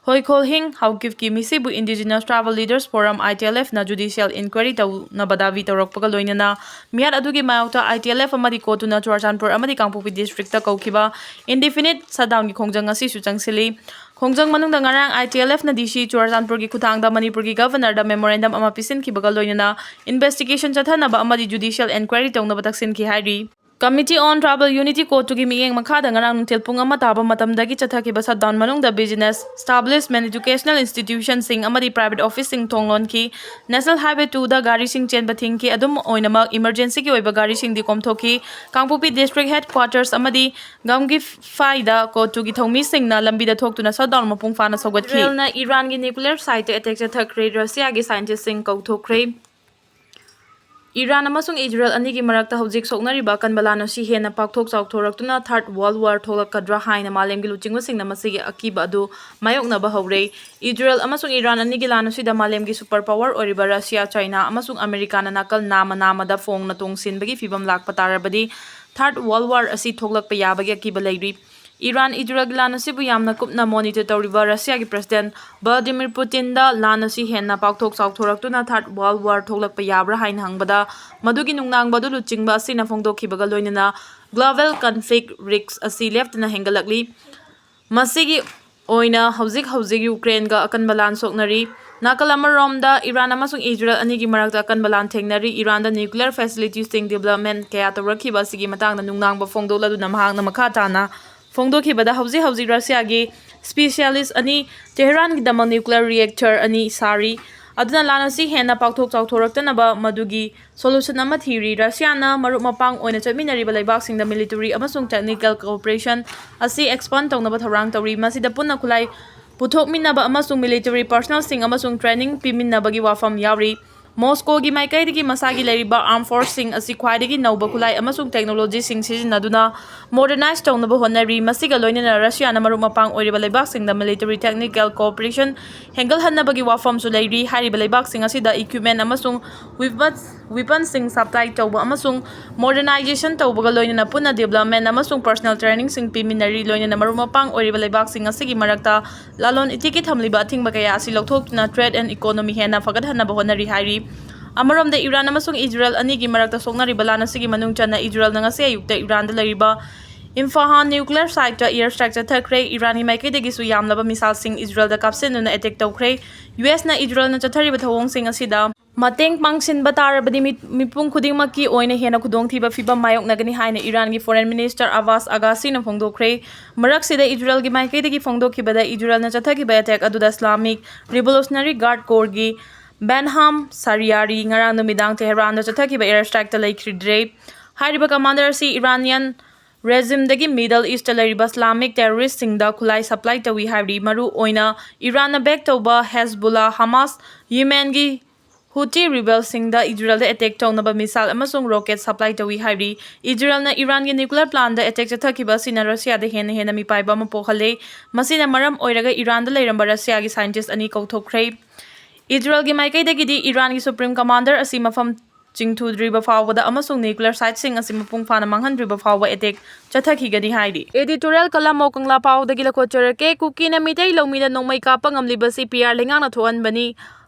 ꯍꯣꯏꯈꯣꯜꯍꯤꯡ ꯍꯥꯎꯀꯤꯞꯀꯤ ꯃꯤꯁꯤꯕꯨ Indigenous Tribal Leaders Forum, I T L F, ꯅ ꯖꯨꯗꯤꯁꯤꯌꯦꯜ ꯏꯟꯀ꯭ꯋꯥꯏꯔꯤ ꯇꯧꯅꯕ ꯗꯥꯕꯤ ꯇꯧꯔꯛꯄꯒ ꯂꯣꯏꯅꯅ ꯃꯤꯍꯥꯠ ꯑꯗꯨꯒꯤ ꯃꯥꯌꯣꯛꯇ I T L F ꯑꯃꯗꯤ ꯀꯣꯔꯠꯇꯨꯅ ꯆꯨꯔꯥꯆꯥꯟꯄꯨꯔ ꯑꯃꯗꯤ ꯀꯥꯡꯄꯣꯛꯄꯤ ꯗꯤꯁꯇ꯭ꯔꯤꯛꯇ ꯀꯧꯈꯤꯕ ꯏꯟꯗꯤꯐꯤꯅꯤꯠ ꯁꯠꯗꯥꯎꯟꯒꯤ ꯈꯣꯡꯖꯪ ꯑꯁꯤꯁꯨ ꯆꯪꯁꯤꯜꯂꯤ꯫ ꯈꯣꯡꯖꯪ ꯃꯅꯨꯡꯗ ꯉꯔꯥꯡ I T L F ꯅ D C ꯆꯨꯔꯥꯆꯥꯟꯄꯨꯔꯒꯤ ꯈꯨꯠꯊꯥꯡꯗ ꯃꯅꯤꯄꯨꯔꯒꯤ ꯒꯕꯔꯅꯔꯗ ꯃꯦꯃꯣꯔꯦꯟꯗꯝ ꯑꯃ ꯄꯤꯁꯤꯟꯈꯤꯕꯒ ꯂꯣꯏꯅꯅ ꯏꯟꯚꯦꯁꯇꯤꯒꯦꯁꯟ ꯆꯠꯊꯅꯕ ꯑꯃꯗꯤ ꯖꯨꯗꯤꯁꯤꯌꯦꯜ ꯏꯟꯀ꯭ꯋꯥꯏꯔꯤ ꯇꯧꯅꯕ ꯇꯛꯁꯤꯟꯈꯤ ꯍꯥꯏꯔꯤ꯫ Committee on Tribal Unity ꯀꯣꯔꯠꯇꯨꯒꯤ ꯃꯤꯠꯌꯦꯡ ꯃꯈꯥꯗ ꯉꯔꯥꯡ ꯅꯨꯡꯊꯤꯜ ꯄꯨꯡ ꯑꯃ ꯇꯥꯕ ꯃꯇꯝꯗꯒꯤ ꯆꯠꯊꯈꯤꯕ ꯁꯠꯗꯥꯎꯟ ꯃꯅꯨꯡꯗ ꯕꯤꯖꯤꯅꯦꯁ ꯏꯁꯇꯥꯕ꯭ꯂꯤꯁꯃꯦꯟ, ꯏꯗꯨꯀꯦꯁꯅꯦꯜ ꯏꯟꯁꯇꯤꯇ꯭ꯌꯨꯁꯟꯁꯤꯡ ꯑꯃꯗꯤ ꯄ꯭ꯔꯥꯏꯚꯦꯠ ꯑꯣꯐꯤꯁꯁꯤꯡ ꯊꯣꯡ ꯂꯣꯟꯈꯤ꯫ National Highway two ꯗ ꯒꯥꯔꯤꯁꯤꯡ ꯆꯦꯟꯕ ꯊꯤꯡꯈꯤ꯫ ꯑꯗꯨꯝ ꯑꯣꯏꯅꯃꯛ, ꯏꯃꯔꯖꯦꯟꯁꯤꯒꯤ ꯑꯣꯏꯕ ꯒꯥꯔꯤꯁꯤꯡꯗꯤ ꯀꯣꯝꯊꯣꯛꯈꯤ꯫ ꯀꯥꯡꯄꯣꯛꯄꯤ ꯗꯤꯁꯇ꯭ꯔꯤꯛ ꯍꯦꯗꯀ꯭ꯋꯥꯇꯔꯁ ꯑꯃꯗꯤ ꯒꯝꯒꯤꯐꯥꯏꯗ ꯀꯣꯔꯠꯇꯨꯒꯤ ꯊꯧꯃꯤꯁꯤꯡꯅ ꯂꯝꯕꯤꯗ ꯊꯣꯛꯇꯨꯅ ꯁꯠꯗꯥꯎꯟ ꯃꯄꯨꯡ ꯐꯥꯅ ꯁꯧꯒꯠꯈꯤ꯫ ꯏꯖꯔꯦꯜꯅ ꯏꯔꯥꯟꯒꯤ ꯅ꯭ꯌꯨꯀ꯭ꯂꯤꯌꯔ ꯁꯥꯏꯠꯇ ꯑꯦꯇꯦꯛ ꯆꯠꯊꯈ꯭ꯔꯦ꯫ ꯔꯁꯤꯌꯥꯒꯤ ꯁꯥꯏꯟꯇꯤꯁꯁꯤꯡ ꯀꯧꯊꯣꯛꯈ꯭ꯔꯦ꯫ ꯏꯔꯥꯟ ꯑꯃꯁꯨꯡ ꯏꯖꯔꯦꯜ ꯑꯅꯤꯒꯤ ꯃꯔꯛꯇ ꯍꯧꯖꯤꯛ ꯁꯣꯛꯅꯔꯤꯕ ꯑꯀꯟꯕ ꯂꯥꯟ ꯑꯁꯤ ꯍꯦꯟꯅ ꯄꯥꯛꯊꯣꯛ ꯆꯥꯎꯊꯣꯔꯛꯇꯨꯅ Third World War ꯊꯣꯛꯂꯛꯀꯗ꯭ꯔꯥ ꯍꯥꯏꯅ ꯃꯥꯂꯦꯝꯒꯤ ꯂꯨꯆꯤꯡꯕꯁꯤꯡꯅ ꯃꯁꯤꯒꯤ ꯑꯀꯤꯕ ꯑꯗꯨ ꯃꯥꯌꯣꯛꯅꯕ ꯍꯧꯔꯦ꯫ ꯏꯖꯔꯦꯜ ꯑꯃꯁꯨꯡ ꯏꯔꯥꯟ ꯑꯅꯤꯒꯤ ꯂꯥꯟ ꯑꯁꯤꯗ ꯃꯥꯂꯦꯝꯒꯤ ꯁꯨꯄꯔ ꯄꯥꯋꯔ ꯑꯣꯏꯔꯤꯕ ꯔꯁꯤꯌꯥ, ꯆꯥꯏꯅꯥ ꯑꯃꯁꯨꯡ ꯑꯃꯦꯔꯤꯀꯥꯅ ꯅꯥꯀꯜ ꯅꯥꯝꯃ ꯅꯥꯝꯃꯗ ꯐꯣꯡꯅ ꯇꯣꯡꯁꯤꯟꯕꯒꯤ ꯐꯤꯚꯝ ꯂꯥꯛꯄ ꯇꯥꯔꯕꯗꯤ Third World War ꯑꯁꯤ ꯊꯣꯛꯂꯛꯄ ꯌꯥꯕꯒꯤ ꯑꯀꯤꯕ ꯂꯩꯔꯤ꯫ ꯏꯔꯥꯟ ꯏꯖꯔꯦꯜꯒꯤ ꯂꯥꯟ ꯑꯁꯤꯕꯨ ꯌꯥꯝꯅ ꯀꯨꯞꯅ ꯃꯣꯅꯤꯇꯔ ꯇꯧꯔꯤꯕ ꯔꯁꯤꯌꯥꯒꯤ ꯄ꯭ꯔꯁꯤꯗꯦꯟ ꯚ꯭ꯂꯥꯗꯤꯃꯤꯔ ꯄꯨꯇꯤꯟꯗ ꯂꯥꯟ ꯑꯁꯤ ꯍꯦꯟꯅ ꯄꯥꯛꯊꯣꯛ ꯆꯥꯎꯊꯣꯔꯛꯇꯨꯅ ꯊꯥꯔꯠ ꯋꯥꯔꯜ ꯋꯥꯔ ꯊꯣꯛꯂꯛꯄ ꯌꯥꯕ꯭ꯔꯥ ꯍꯥꯏꯅ ꯍꯪꯕꯗ, ꯃꯗꯨꯒꯤ ꯅꯨꯡꯅꯥꯡꯕ ꯑꯗꯨ ꯂꯨꯆꯤꯡꯕ ꯑꯁꯤꯅ ꯐꯣꯡꯗꯣꯛꯈꯤꯕꯒ ꯂꯣꯏꯅꯅ ꯒ꯭ꯂꯣꯕꯦꯜ ꯀꯟꯐ꯭ꯂꯤꯛ ꯔꯤꯛꯁ ꯑꯁꯤ ꯂꯦꯞꯇꯅ ꯍꯦꯟꯒꯠꯂꯛꯂꯤ꯫ ꯃꯁꯤꯒꯤ ꯑꯣꯏꯅ ꯍꯧꯖꯤꯛ ꯍꯧꯖꯤꯛ ꯌꯨꯀ꯭ꯔꯦꯟꯒ ꯑꯀꯟꯕ ꯂꯥꯟ ꯁꯣꯛꯅꯔꯤ꯫ ꯅꯥꯀꯜ ꯑꯃꯔꯣꯝꯗ ꯏꯔꯥꯟ ꯑꯃꯁꯨꯡ ꯏꯖꯔꯦꯜ ꯑꯅꯤꯒꯤ ꯃꯔꯛꯇ ꯑꯀꯟꯕ ꯂꯥꯟ ꯊꯦꯡꯅꯔꯤ꯫ ꯏꯔꯥꯟꯗ ꯅ꯭ꯌꯨꯀ꯭ꯂꯤꯌꯔ ꯐꯦꯁꯤꯂꯤꯇꯤꯁꯤꯡ ꯗꯤꯕꯂꯞꯃꯦꯟ ꯀꯌꯥ ꯇꯧꯔꯛꯈꯤꯕ ꯑꯁꯤꯒꯤ ꯃꯇꯥꯡꯗ ꯅꯨꯡꯅꯥꯡꯕ ꯐꯣꯡꯗꯣꯛꯂꯗꯨꯅ ꯃꯍꯥꯛꯅ ꯃꯈꯥ ꯇꯥꯅ ꯐꯣꯡꯗꯣꯛꯈꯤꯕꯗ, ꯍꯧꯖꯤꯛ ꯍꯧꯖꯤꯛ ꯔꯁꯤꯌꯥꯒꯤ ꯁ꯭ꯄꯤꯁꯤꯌꯥꯂꯤꯁ ꯑꯅꯤ ꯇꯦꯍꯔꯥꯟꯒꯤꯗꯃꯛ ꯅ꯭ꯌꯨꯀ꯭ꯂꯤꯌꯔ ꯔꯤꯑꯦꯛꯇꯔ ꯑꯅꯤ ꯁꯥꯔꯤ, ꯑꯗꯨꯅ ꯂꯥꯟ ꯑꯁꯤ ꯍꯦꯟꯅ ꯄꯥꯛꯊꯣꯛ ꯆꯥꯎꯊꯣꯔꯛꯇꯅꯕ ꯃꯗꯨꯒꯤ ꯁꯣꯂꯨꯁꯟ ꯑꯃ ꯊꯤꯔꯤ꯫ ꯔꯁꯤꯌꯥꯅ ꯃꯔꯨꯞ ꯃꯄꯥꯡ ꯑꯣꯏꯅ ꯆꯠꯃꯤꯟꯅꯔꯤꯕ ꯂꯩꯕꯥꯛꯁꯤꯡꯗ ꯃꯤꯂꯤꯇꯔꯤ ꯑꯃꯁꯨꯡ ꯇꯦꯛꯅꯤꯀꯦꯜ ꯀꯣꯑꯣꯄꯔꯦꯁꯟ ꯑꯁꯤ ꯑꯦꯛꯁꯄꯥꯟ ꯇꯧꯅꯕ ꯊꯧꯔꯥꯡ ꯇꯧꯔꯤ꯫ ꯃꯁꯤꯗ ꯄꯨꯟꯅ ꯈꯨꯠꯂꯥꯏ ꯄꯨꯊꯣꯛꯃꯤꯟꯅꯕ ꯑꯃꯁꯨꯡ ꯃꯤꯂꯤꯇꯔꯤ ꯄꯔꯁꯅꯦꯜꯁꯤꯡ ꯑꯃꯁꯨꯡ ꯇ꯭ꯔꯦꯅꯤꯡ ꯄꯤꯃꯤꯟꯅꯕꯒꯤ ꯋꯥꯐꯝ ꯌꯥꯎꯔꯤ꯫ ꯃꯣꯁꯀꯣꯒꯤ ꯃꯥꯏꯀꯩꯗꯒꯤ ꯃꯁꯥꯒꯤ ꯂꯩꯔꯤꯕ ꯑꯥꯔꯝ ꯐꯣꯔꯁꯁꯤꯡ ꯑꯁꯤ ꯈ꯭ꯋꯥꯏꯗꯒꯤ ꯅꯧꯕ ꯈꯨꯠꯂꯥꯏ ꯑꯃꯁꯨꯡ ꯇꯦꯛꯅꯣꯂꯣꯖꯤꯁꯤꯡ ꯁꯤꯖꯤꯟꯅꯗꯨꯅ ꯃꯣꯗꯔꯅꯥꯏꯖ ꯇꯧꯅꯕ ꯍꯣꯠꯅꯔꯤ꯫ ꯃꯁꯤꯒ ꯂꯣꯏꯅꯅ ꯔꯁꯤꯌꯥꯅ ꯃꯔꯨꯞ ꯃꯄꯥꯡ ꯑꯣꯏꯔꯤꯕ ꯂꯩꯕꯥꯛꯁꯤꯡꯗ ꯃꯤꯂꯤꯇꯔꯤ ꯇꯦꯛꯅꯤꯀꯦꯜ ꯀꯣꯑꯣꯄꯔꯦꯁꯟ ꯍꯦꯟꯒꯠꯍꯟꯅꯕꯒꯤ ꯋꯥꯐꯝꯁꯨ ꯂꯩꯔꯤ꯫ ꯍꯥꯏꯔꯤꯕ ꯂꯩꯕꯥꯛꯁꯤꯡ ꯑꯁꯤꯗ ꯏꯀ꯭ꯋꯤꯞꯃꯦꯟ ꯑꯃꯁꯨꯡ ꯋꯤꯄꯟꯁ ꯋꯤꯄꯟꯁꯤꯡ ꯁꯄ꯭ꯂꯥꯏ ꯇꯧꯕ ꯑꯃꯁꯨꯡ ꯃꯣꯗꯔꯅꯥꯏꯖꯦꯁꯟ ꯇꯧꯕꯒ ꯂꯣꯏꯅꯅ ꯄꯨꯟꯅ ꯗꯤꯕꯂꯞꯃꯦꯟ ꯑꯃꯁꯨꯡ ꯄꯔꯁꯅꯦꯜ ꯇ꯭ꯔꯦꯅꯤꯡꯁꯤꯡ ꯄꯤꯃꯤꯟꯅꯔꯤ꯫ ꯂꯣꯏꯅꯅ ꯃꯔꯨꯞ ꯃꯄꯥꯡ ꯑꯣꯏꯔꯤꯕ ꯂꯩꯕꯥꯛꯁꯤꯡ ꯑꯁꯤꯒꯤ ꯃꯔꯛꯇ ꯂꯂꯣꯟ ꯏꯇꯤꯛꯀꯤ ꯊꯝꯂꯤꯕ ꯑꯊꯤꯡꯕ ꯀꯌꯥ ꯑꯁꯤ ꯂꯧꯊꯣꯛꯇꯨꯅ ꯇ꯭ꯔꯦꯗ ꯑꯦꯟ ꯏꯀꯣꯅꯣꯃꯤ ꯍꯦꯟꯅ ꯐꯒꯠꯍꯟꯅꯕ ꯍꯣꯠꯅꯔꯤ ꯍꯥꯏꯔꯤ꯫ ꯑꯃꯔꯣꯝꯗ ꯏꯔꯥꯟ ꯑꯃꯁꯨꯡ ꯏꯖꯔꯦꯜ ꯑꯅꯤꯒꯤ ꯃꯔꯛꯇ ꯁꯣꯛꯅꯔꯤꯕ ꯂꯥꯟ ꯑꯁꯤꯒꯤ ꯃꯅꯨꯡ ꯆꯟꯅ ꯏꯖꯔꯦꯜꯅ ꯉꯁꯤ ꯑꯌꯨꯛꯇ ꯏꯔꯥꯟꯗ ꯂꯩꯔꯤꯕ ꯏꯝꯐꯥꯍꯥꯟ ꯅ꯭ꯌꯨꯀ꯭ꯂꯤꯌꯔ ꯁꯥꯏꯠꯇ ꯏꯌꯔ ꯁ꯭ꯇ꯭ꯔꯥꯏꯛ ꯆꯠꯊꯈ꯭ꯔꯦ꯫ ꯏꯔꯥꯟꯒꯤ ꯃꯥꯏꯀꯩꯗꯒꯤꯁꯨ ꯌꯥꯝꯂꯕ ꯃꯤꯁꯥꯏꯜꯁꯤꯡ ꯏꯖꯔꯦꯜꯗ ꯀꯥꯞꯁꯤꯟꯗꯨꯅ ꯑꯦꯇꯦꯛ ꯇꯧꯈ꯭ꯔꯦ꯫ ꯌꯨ ꯑꯦꯁꯅ ꯏꯖꯔꯦꯜꯅ ꯆꯠꯊꯔꯤꯕ ꯊꯧꯑꯣꯡꯁꯤꯡ ꯑꯁꯤꯗ ꯃꯇꯦꯡ ꯄꯥꯡꯁꯤꯟꯕ ꯇꯥꯔꯕꯗꯤ ꯃꯤ-, ꯃꯤꯄꯨꯝ ꯈꯨꯗꯤꯡꯃꯛꯀꯤ ꯑꯣꯏꯅ ꯍꯦꯟꯅ ꯈꯨꯗꯣꯡꯊꯤꯕ ꯐꯤꯚꯝ ꯃꯥꯌꯣꯛꯅꯒꯅꯤ ꯍꯥꯏꯅ ꯏꯔꯥꯟꯒꯤ ꯐꯣꯔꯦꯟ ꯃꯤꯅꯤꯁꯇꯔ ꯑꯕꯥꯁ ꯑꯒꯥꯁꯤꯅ ꯐꯣꯡꯗꯣꯛꯈ꯭ꯔꯦ꯫ ꯃꯔꯛꯁꯤꯗ ꯏꯖꯔꯦꯜꯒꯤ ꯃꯥꯏꯀꯩꯗꯒꯤ ꯐꯣꯡꯗꯣꯛꯈꯤꯕꯗ, ꯏꯖꯔꯦꯜꯅ ꯆꯠꯊꯈꯤꯕ ꯑꯦꯇꯦꯛ ꯑꯗꯨꯗ ꯏꯁꯂꯥꯃꯤꯛ ꯔꯤꯚꯣꯂꯨꯁꯅꯔꯤ ꯒꯥꯔꯗ ꯀꯣꯔꯒꯤ ꯕꯦꯟꯍꯥꯝ ꯁꯥꯔꯤꯌꯥꯔꯤ ꯉꯔꯥꯡ ꯅꯨꯃꯤꯗꯥꯡ ꯇꯦꯍꯔꯥꯟꯗ ꯆꯠꯊꯈꯤꯕ ꯏꯌꯔ ꯁ꯭ꯇ꯭ꯔꯥꯏꯛꯇ ꯂꯩꯈꯤꯗ꯭ꯔꯦ꯫ ꯍꯥꯏꯔꯤꯕ ꯀꯃꯥꯟꯗꯔ ꯑꯁꯤ ꯏꯔꯥꯅꯤꯌꯟ ꯔꯦꯖꯤꯝꯗꯒꯤ ꯃꯤꯗꯜ ꯏꯁꯇ ꯂꯩꯔꯤꯕ ꯏꯁꯂꯥꯃꯤꯛ ꯇꯦꯔꯣꯔꯤꯁꯁꯤꯡꯗ ꯈꯨꯠꯂꯥꯏ ꯁꯄ꯭ꯂꯥꯏ ꯇꯧꯏ ꯍꯥꯏꯔꯤ꯫ ꯃꯔꯨ ꯑꯣꯏꯅ ꯏꯔꯥꯟꯅ ꯕꯦꯛ ꯇꯧꯕ ꯍꯦꯖꯕꯨꯜꯂꯥ, ꯍꯃꯥꯁ, ꯌꯦꯃꯦꯟꯒꯤ ꯍꯨꯇꯤ ꯔꯤꯕꯦꯜꯁꯤꯡꯗ ꯏꯖꯔꯦꯜꯗ ꯑꯦꯇꯦꯛ ꯇꯧꯅꯕ ꯃꯤꯁꯥꯏꯜ ꯑꯃꯁꯨꯡ ꯔꯣꯀꯦꯠ ꯁꯄ꯭ꯂꯥꯏ ꯇꯧꯏ ꯍꯥꯏꯔꯤ꯫ ꯏꯖꯔꯦꯜꯅ ꯏꯔꯥꯟꯒꯤ ꯅ꯭ꯌꯨꯀ꯭ꯂꯤꯌꯔ ꯄ꯭ꯂꯥꯟꯗ ꯑꯦꯇꯦꯛ ꯆꯠꯊꯈꯤꯕ ꯑꯁꯤꯅ ꯔꯁꯤꯌꯥꯗ ꯍꯦꯟꯅ ꯍꯦꯟꯅ ꯃꯤꯄꯥꯏꯕ ꯑꯃ ꯄꯣꯛꯍꯜꯂꯦ꯫ ꯃꯁꯤꯅ ꯃꯔꯝ ꯑꯣꯏꯔꯒ ꯏꯔꯥꯟꯗ ꯂꯩꯔꯝꯕ ꯔꯁꯤꯌꯥꯒꯤ ꯁꯥꯏꯟꯇꯤꯁ ꯑꯅꯤ ꯀꯧꯊꯣꯛꯈ꯭ꯔꯦ꯫ ꯏꯖꯔꯦꯜꯒꯤ ꯃꯥꯏꯀꯩꯗꯒꯤꯗꯤ ꯏꯔꯥꯟꯒꯤ ꯁꯨꯄ꯭ꯔꯤꯝ ꯀꯃꯥꯟꯗꯔ ꯑꯁꯤ ꯃꯐꯝ ꯆꯤꯡꯊꯨꯗ꯭ꯔꯤꯕ ꯐꯥꯎꯕꯗ ꯑꯃꯁꯨꯡ nuclear siteꯁꯤꯡ ꯑꯁꯤ ꯃꯄꯨꯡ ꯐꯥꯅ ꯃꯥꯡꯍꯟꯗ꯭ꯔꯤꯕ ꯐꯥꯎꯕ attack ꯆꯠꯊꯈꯤꯒꯅꯤ ꯍꯥꯏꯔꯤ꯫ Editorial ꯀꯂꯝ ꯃꯧ ꯀꯪꯂꯥ ꯄꯥꯎꯗꯒꯤ ꯂꯧꯈꯠꯆꯔꯛꯀꯦ꯫ ꯀꯨꯀꯤꯅ ꯃꯤꯇꯩ ꯂꯧꯃꯤꯗ ꯅꯣꯡꯃꯩ ꯀꯥꯞꯄ ꯉꯝꯂꯤꯕꯁꯤ ꯄꯤ ꯑꯥꯔ ꯂꯩꯉꯥꯛꯅ ꯊꯣꯛꯍꯟꯕꯅꯤ꯫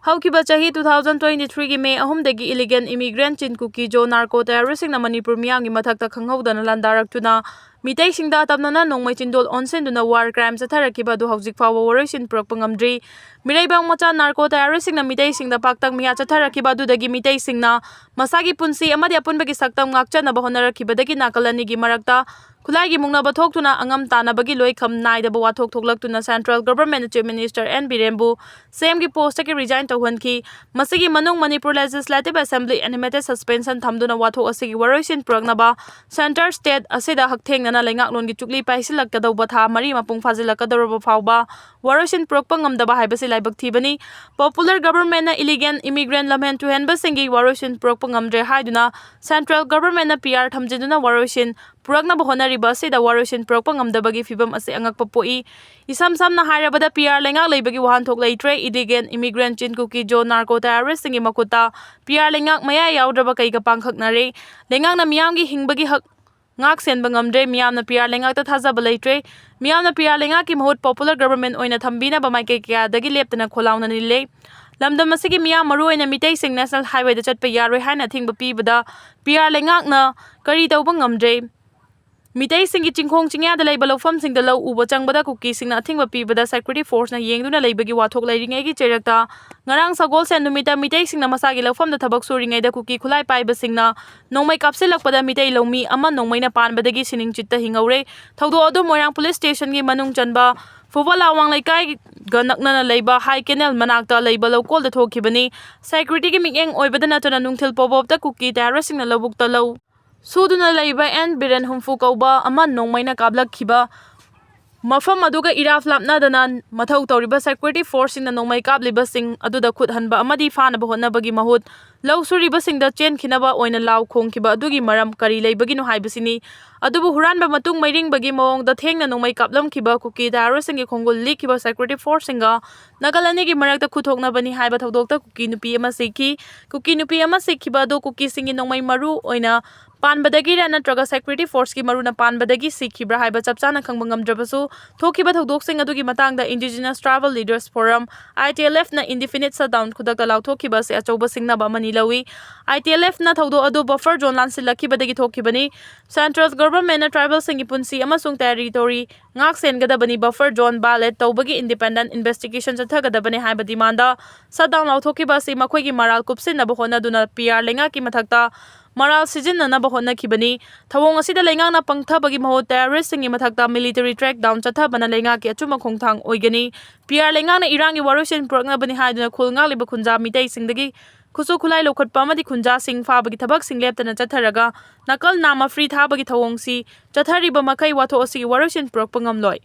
ꯍꯧꯈꯤꯕ ꯆꯍꯤ two thousand twenty threeꯒꯤ May ꯑꯍꯨꯝꯗꯒꯤ illegal immigrant ꯆꯤꯟ ꯀꯨꯀꯤ ꯖꯣ narco terroristꯁꯤꯡꯅ ꯃꯅꯤꯄꯨꯔ ꯃꯤꯌꯥꯝꯒꯤ ꯃꯊꯛꯇ ꯈꯪꯍꯧꯗꯅ ꯂꯥꯟꯗꯥꯔꯛꯇꯨꯅ ꯃꯤꯇꯩꯁꯤꯡꯗ ꯑꯇꯝꯅꯅ ꯅꯣꯡꯃꯩ ꯆꯤꯟꯗꯣꯜ ꯑꯣꯟꯁꯤꯟꯗꯨꯅ war crime ꯆꯠꯊꯔꯛꯈꯤꯕ ꯑꯗꯨ ꯍꯧꯖꯤꯛ ꯐꯥꯎꯕ ꯋꯥꯔꯣꯏꯁꯤꯟ ꯄꯨꯔꯛꯄ ꯉꯝꯗ꯭ꯔꯤ꯫ ꯃꯤꯔꯩꯕꯥꯡ ꯃꯆꯥ narco terroristꯁꯤꯡꯅ ꯃꯤꯇꯩꯁꯤꯡꯗ ꯄꯥꯛꯇꯛ ꯃꯤꯌꯥ ꯆꯠꯊꯔꯛꯈꯤꯕ ꯑꯗꯨꯗꯒꯤ ꯃꯤꯇꯩꯁꯤꯡꯅ ꯃꯁꯥꯒꯤ ꯄꯨꯟꯁꯤ ꯑꯃꯗꯤ ꯑꯄꯨꯟꯕꯒꯤ ꯁꯛꯇꯝ ꯉꯥꯛꯆꯅꯕ ꯍꯣꯠꯅꯔꯛꯈꯤꯕꯗꯒꯤ ꯅꯥꯀꯜ ꯑꯅꯤꯒꯤ ꯃꯔꯛꯇ ꯈꯨꯠꯂꯥꯏꯒꯤ ꯃꯨꯛꯅꯕ ꯊꯣꯛꯇꯨꯅ ꯑꯉꯝ ꯇꯥꯟꯅꯕꯒꯤ ꯂꯣꯏꯈꯝ ꯅꯥꯏꯗꯕ ꯋꯥꯊꯣꯛ ꯊꯣꯛꯂꯛꯇꯨꯅ central governmentꯅ Chief Minister N ꯕꯤꯔꯦꯟꯕꯨ CMꯒꯤ postꯇꯒꯤ resign ꯇꯧꯍꯟꯈꯤ꯫ ꯃꯁꯤꯒꯤ ꯃꯅꯨꯡ Manipur Legislative Assembly animated suspension ꯊꯝꯗꯨꯅ ꯋꯥꯊꯣꯛ ꯑꯁꯤꯒꯤ ꯋꯥꯔꯣꯏꯁꯤꯟ ꯄꯨꯔꯛꯅꯕ centre state ꯑꯁꯤꯗ ꯍꯛꯊꯦꯡꯅꯅ ꯂꯩꯉꯥꯛꯂꯣꯟꯒꯤ ꯆꯨꯛꯂꯤ ꯄꯥꯏꯁꯤꯜꯂꯛꯀꯗꯧꯕ ꯊꯥ ꯃꯔꯤ ꯃꯄꯨꯡ ꯐꯥꯖꯤꯜꯂꯛꯀꯗꯧꯔꯕ ꯐꯥꯎꯕ ꯋꯥꯔꯣꯏꯁꯤꯟ ꯄꯨꯔꯛꯄ ꯉꯝꯗꯕ ꯍꯥꯏꯕꯁꯤ ꯂꯥꯏꯕꯛ ꯊꯤꯕꯅꯤ꯫ Popular governmentꯅ illegal immigrant ꯂꯝꯍꯦꯟ ꯇꯨꯍꯦꯟꯕꯁꯤꯡꯒꯤ ꯋꯥꯔꯣꯏꯁꯤꯟ ꯄꯨꯔꯛꯄ ꯉꯝꯗ꯭ꯔꯦ ꯍꯥꯏꯗꯨꯅ central governmentꯅ PR ꯊꯝꯖꯤꯟꯗꯨꯅ ꯋꯥꯔꯣꯏꯁꯤꯟ ꯄꯨꯔꯛꯅꯕ ꯍꯣꯠꯅꯔꯤꯕ ꯑꯁꯤꯗ ꯋꯥꯔꯣꯏꯁꯤꯟ ꯄꯨꯔꯛꯄ ꯉꯝꯗꯕꯒꯤ ꯐꯤꯚꯝ ꯑꯁꯤ ꯑꯉꯛꯄ ꯄꯣꯛꯏ꯫ ꯏꯁꯝ ꯁꯝꯅ ꯍꯥꯏꯔꯕꯗ, PR ꯂꯩꯉꯥꯛ ꯂꯩꯕꯒꯤ ꯋꯥꯍꯟꯊꯣꯛ ꯂꯩꯇ꯭ꯔꯦ꯫ Illegal immigrant ꯆꯤꯟ ꯀꯨꯀꯤ ꯖꯣ narco terroristꯁꯤꯡꯒꯤ ꯃꯈꯨꯠꯇ PR ꯂꯩꯉꯥꯛ ꯃꯌꯥꯏ ꯌꯥꯎꯗ꯭ꯔꯕ ꯀꯩꯒ ꯄꯥꯡꯈꯛꯅꯔꯦ꯫ ꯂꯩꯉꯥꯛꯅ ꯃꯤꯌꯥꯝꯒꯤ ꯍꯤꯡꯕꯒꯤ ꯍꯛ ꯉꯥꯛ ꯁꯦꯟꯕ ꯉꯝꯗ꯭ꯔꯦ꯫ ꯃꯤꯌꯥꯝꯅ PR ꯂꯩꯉꯥꯛꯇ ꯊꯥꯖꯕ ꯂꯩꯇ꯭ꯔꯦ꯫ ꯃꯤꯌꯥꯝꯅ PR ꯂꯩꯉꯥꯛꯀꯤ ꯃꯍꯨꯠ popular government ꯑꯣꯏꯅ ꯊꯝꯕꯤꯅꯕ ꯃꯥꯏꯀꯩ ꯀꯌꯥꯗꯒꯤ ꯂꯦꯞꯇꯅ ꯈꯣꯜꯂꯥꯎꯅ ꯅꯤꯜꯂꯦ꯫ ꯂꯝꯗꯝ ꯑꯁꯤꯒꯤ ꯃꯤꯌꯥꯝ, ꯃꯔꯨꯑꯣꯏꯅ ꯃꯤꯇꯩꯁꯤꯡ, national highwayꯗ ꯆꯠꯄ ꯌꯥꯔꯣꯏ ꯍꯥꯏꯅ ꯑꯊꯤꯡꯕ ꯄꯤꯕꯗ PR ꯂꯩꯉꯥꯛꯅ ꯀꯔꯤ ꯇꯧꯕ ꯉꯝꯗ꯭ꯔꯦ? ꯃꯤꯇꯩꯁꯤꯡꯒꯤ ꯆꯤꯡꯈꯣꯡ ꯆꯤꯡꯌꯥꯗ ꯂꯩꯕ ꯂꯧꯐꯝꯁꯤꯡꯗ ꯂꯧ ꯎꯕ ꯆꯪꯕꯗ ꯀꯨꯀꯤꯁꯤꯡꯅ ꯑꯊꯤꯡꯕ ꯄꯤꯕꯗ security forceꯅ ꯌꯦꯡꯗꯨꯅ ꯂꯩꯕꯒꯤ ꯋꯥꯊꯣꯛ ꯂꯩꯔꯤꯉꯩꯒꯤ ꯆꯩꯔꯛꯇ, ꯉꯔꯥꯡ ꯁꯒꯣꯜꯁꯦꯟ ꯅꯨꯃꯤꯠꯇ ꯃꯤꯇꯩꯁꯤꯡꯅ ꯃꯁꯥꯒꯤ ꯂꯧꯐꯝꯗ ꯊꯕꯛ ꯁꯨꯔꯤꯉꯩꯗ ꯀꯨꯀꯤ ꯈꯨꯠꯂꯥꯏ ꯄꯥꯏꯕꯁꯤꯡꯅ ꯅꯣꯡꯃꯩ ꯀꯥꯞꯁꯤꯜꯂꯛꯄꯗ ꯃꯤꯇꯩ ꯂꯧꯃꯤ ꯑꯃ ꯅꯣꯡꯃꯩꯅ ꯄꯥꯟꯕꯗꯒꯤ ꯁꯤꯅꯤꯡ ꯆꯤꯠꯇ ꯍꯤꯡꯍꯧꯔꯦ꯫ ꯊꯧꯗꯣꯛ ꯑꯗꯨ ꯃꯣꯏꯔꯥꯡ police stationꯒꯤ ꯃꯅꯨꯡ ꯆꯟꯕ ꯐꯨꯕꯂꯥꯋꯥꯡ ꯂꯩꯀꯥꯏꯒ ꯅꯛꯅꯅ ꯂꯩꯕ High Canal ꯃꯅꯥꯛꯇ ꯂꯩꯕ ꯂꯧꯀꯣꯜꯗ ꯊꯣꯛꯈꯤꯕꯅꯤ꯫ Securityꯒꯤ ꯃꯤꯠꯌꯦꯡ ꯑꯣꯏꯕꯗ ꯅꯠꯇꯅ ꯅꯨꯡꯊꯤꯜ ꯄꯣꯕꯣꯞꯇ ꯀꯨꯀꯤ terroristꯁꯤꯡꯅ ꯂꯧꯕꯨꯛꯇ ꯂꯧ ꯁꯨꯗꯨꯅ ꯂꯩꯕ N ꯕꯤꯔꯦꯟ ꯍꯨꯝꯐꯨ ꯀꯧꯕ ꯑꯃ ꯅꯣꯡꯃꯩꯅ ꯀꯥꯞꯂꯛꯈꯤꯕ ꯃꯐꯝ ꯑꯗꯨꯒ ꯏꯔꯥꯞ ꯂꯥꯞꯅꯗꯅ ꯃꯊꯧ ꯇꯧꯔꯤꯕ security forceꯁꯤꯡꯅ ꯅꯣꯡꯃꯩ ꯀꯥꯞꯂꯤꯕꯁꯤꯡ ꯑꯗꯨꯗ ꯈꯨꯠ ꯍꯟꯕ ꯑꯃꯗꯤ ꯐꯥꯅꯕ ꯍꯣꯠꯅꯕꯒꯤ ꯃꯍꯨꯠ ꯂꯧ ꯁꯨꯔꯤꯕꯁꯤꯡꯗ ꯆꯦꯟꯈꯤꯅꯕ ꯑꯣꯏꯅ ꯂꯥꯎ ꯈꯣꯡꯈꯤꯕ ꯑꯗꯨꯒꯤ ꯃꯔꯝ ꯀꯔꯤ ꯂꯩꯕꯒꯤꯅꯣ ꯍꯥꯏꯕꯁꯤꯅꯤ꯫ ꯑꯗꯨꯕꯨ ꯍꯨꯔꯥꯟꯕ ꯃꯇꯨꯡ ꯃꯩꯔꯤꯡꯕꯒꯤ ꯃꯑꯣꯡꯗ ꯊꯦꯡꯅ ꯅꯣꯡꯃꯩ ꯀꯥꯞꯂꯝꯈꯤꯕ ꯀꯨꯀꯤ terroristꯁꯤꯡꯒꯤ ꯈꯣꯡꯒꯨꯜ ꯂꯤꯛꯈꯤꯕ security forceꯁꯤꯡꯒ ꯅꯥꯀꯜ ꯑꯅꯤꯒꯤ ꯃꯔꯛꯇ ꯈꯨꯠꯊꯣꯛꯅꯕꯅꯤ ꯍꯥꯏꯕ ꯊꯧꯗꯣꯛꯇ ꯀꯨꯀꯤ ꯅꯨꯄꯤ ꯑꯃ ꯁꯤꯈꯤ꯫ ꯀꯨꯀꯤ ꯅꯨꯄꯤ ꯑꯃ ꯁꯤꯈꯤꯕ ꯑꯗꯨ ꯀꯨꯀꯤꯁꯤꯡꯒꯤ ꯅꯣꯡꯃꯩ ꯃꯔꯨ ꯑꯣꯏꯅ ꯄꯥꯟꯕꯗꯒꯤꯔ ꯅꯠꯇ꯭ꯔꯒ security forceꯀꯤ ꯃꯔꯨꯅ ꯄꯥꯟꯕꯗꯒꯤ ꯁꯤꯈꯤꯕ꯭ꯔꯥ ꯍꯥꯏꯕ ꯆꯞ ꯆꯥꯅ ꯈꯪꯕ ꯉꯝꯗ꯭ꯔꯕꯁꯨ, ꯊꯣꯛꯈꯤꯕ ꯊꯧꯗꯣꯛꯁꯤꯡ ꯑꯗꯨꯒꯤ ꯃꯇꯥꯡꯗ Indigenous Tribal Leaders Forum, ITLFꯅ indefinite shutdown ꯈꯨꯗꯛꯇ ꯂꯥꯎꯊꯣꯛꯈꯤꯕ ꯑꯁꯤ ꯑꯆꯧꯕ ꯁꯤꯡꯅꯕ ꯑꯃꯅꯤ ꯂꯧꯏ꯫ ITLFꯅ ꯊꯧꯗꯣꯛ ꯑꯗꯨ buffer zone ꯂꯥꯟꯁꯤꯜꯂꯛꯈꯤꯕꯗꯒꯤ ꯊꯣꯛꯈꯤꯕꯅꯤ꯫ Central governmentꯅ tribalꯁꯤꯡꯒꯤ ꯄꯨꯟꯁꯤ ꯑꯃꯁꯨꯡ territory ꯉꯥꯛ ꯁꯦꯟꯒꯗꯕꯅꯤ, buffer zone violate ꯇꯧꯕꯒꯤ independent investigation ꯆꯠꯊꯒꯗꯕꯅꯤ ꯍꯥꯏꯕ demandꯗ shutdown ꯂꯥꯎꯊꯣꯛꯈꯤꯕ ꯑꯁꯤ ꯃꯈꯣꯏꯒꯤ ꯃꯔꯥꯜ ꯀꯨꯞꯁꯤꯟꯅꯕ ꯍꯣꯠꯅꯗꯨꯅ PR ꯂꯩꯉꯥꯛꯀꯤ ꯃꯊꯛꯇ ꯃꯔꯥꯜ ꯁꯤꯖꯤꯟꯅꯅꯕ ꯍꯣꯠꯅꯈꯤꯕꯅꯤ꯫ ꯊꯧꯑꯣꯡ ꯑꯁꯤꯗ ꯂꯩꯉꯥꯛꯅ ꯄꯪꯊꯕꯒꯤ ꯃꯍꯨꯠ terroristꯁꯤꯡꯒꯤ ꯃꯊꯛꯇ military crackdown ꯆꯠꯊꯕꯅ ꯂꯩꯉꯥꯛꯀꯤ ꯑꯆꯨꯝꯕ ꯈꯣꯡꯊꯥꯡ ꯑꯣꯏꯒꯅꯤ꯫ PR ꯂꯩꯉꯥꯛꯅ ꯏꯔꯥꯡꯒꯤ ꯋꯥꯔꯣꯏꯁꯤꯟ ꯄꯨꯔꯛꯅꯕꯅꯤ ꯍꯥꯏꯗꯨꯅ ꯈꯨꯜ ꯉꯥꯛꯂꯤꯕ ꯈꯨꯟꯖꯥ ꯃꯤꯇꯩꯁꯤꯡꯗꯒꯤ ꯈꯨꯠꯁꯨ ꯈꯨꯠꯂꯥꯏ ꯂꯧꯈꯠꯄ ꯑꯃꯗꯤ ꯈꯨꯟꯖꯥꯁꯤꯡ ꯐꯥꯕꯒꯤ ꯊꯕꯛꯁꯤꯡ ꯂꯦꯞꯇꯅ ꯆꯠꯊꯔꯒ ꯅꯥꯀꯜ ꯅꯥꯝꯃ free ꯊꯥꯕꯒꯤ ꯊꯧꯑꯣꯡꯁꯤ ꯆꯠꯊꯔꯤꯕ ꯃꯈꯩ ꯋꯥꯊꯣꯛ ꯑꯁꯤꯒꯤ ꯋꯥꯔꯣꯏꯁꯤꯟ ꯄꯨꯔꯛꯄ ꯉꯝꯂꯣꯏ꯫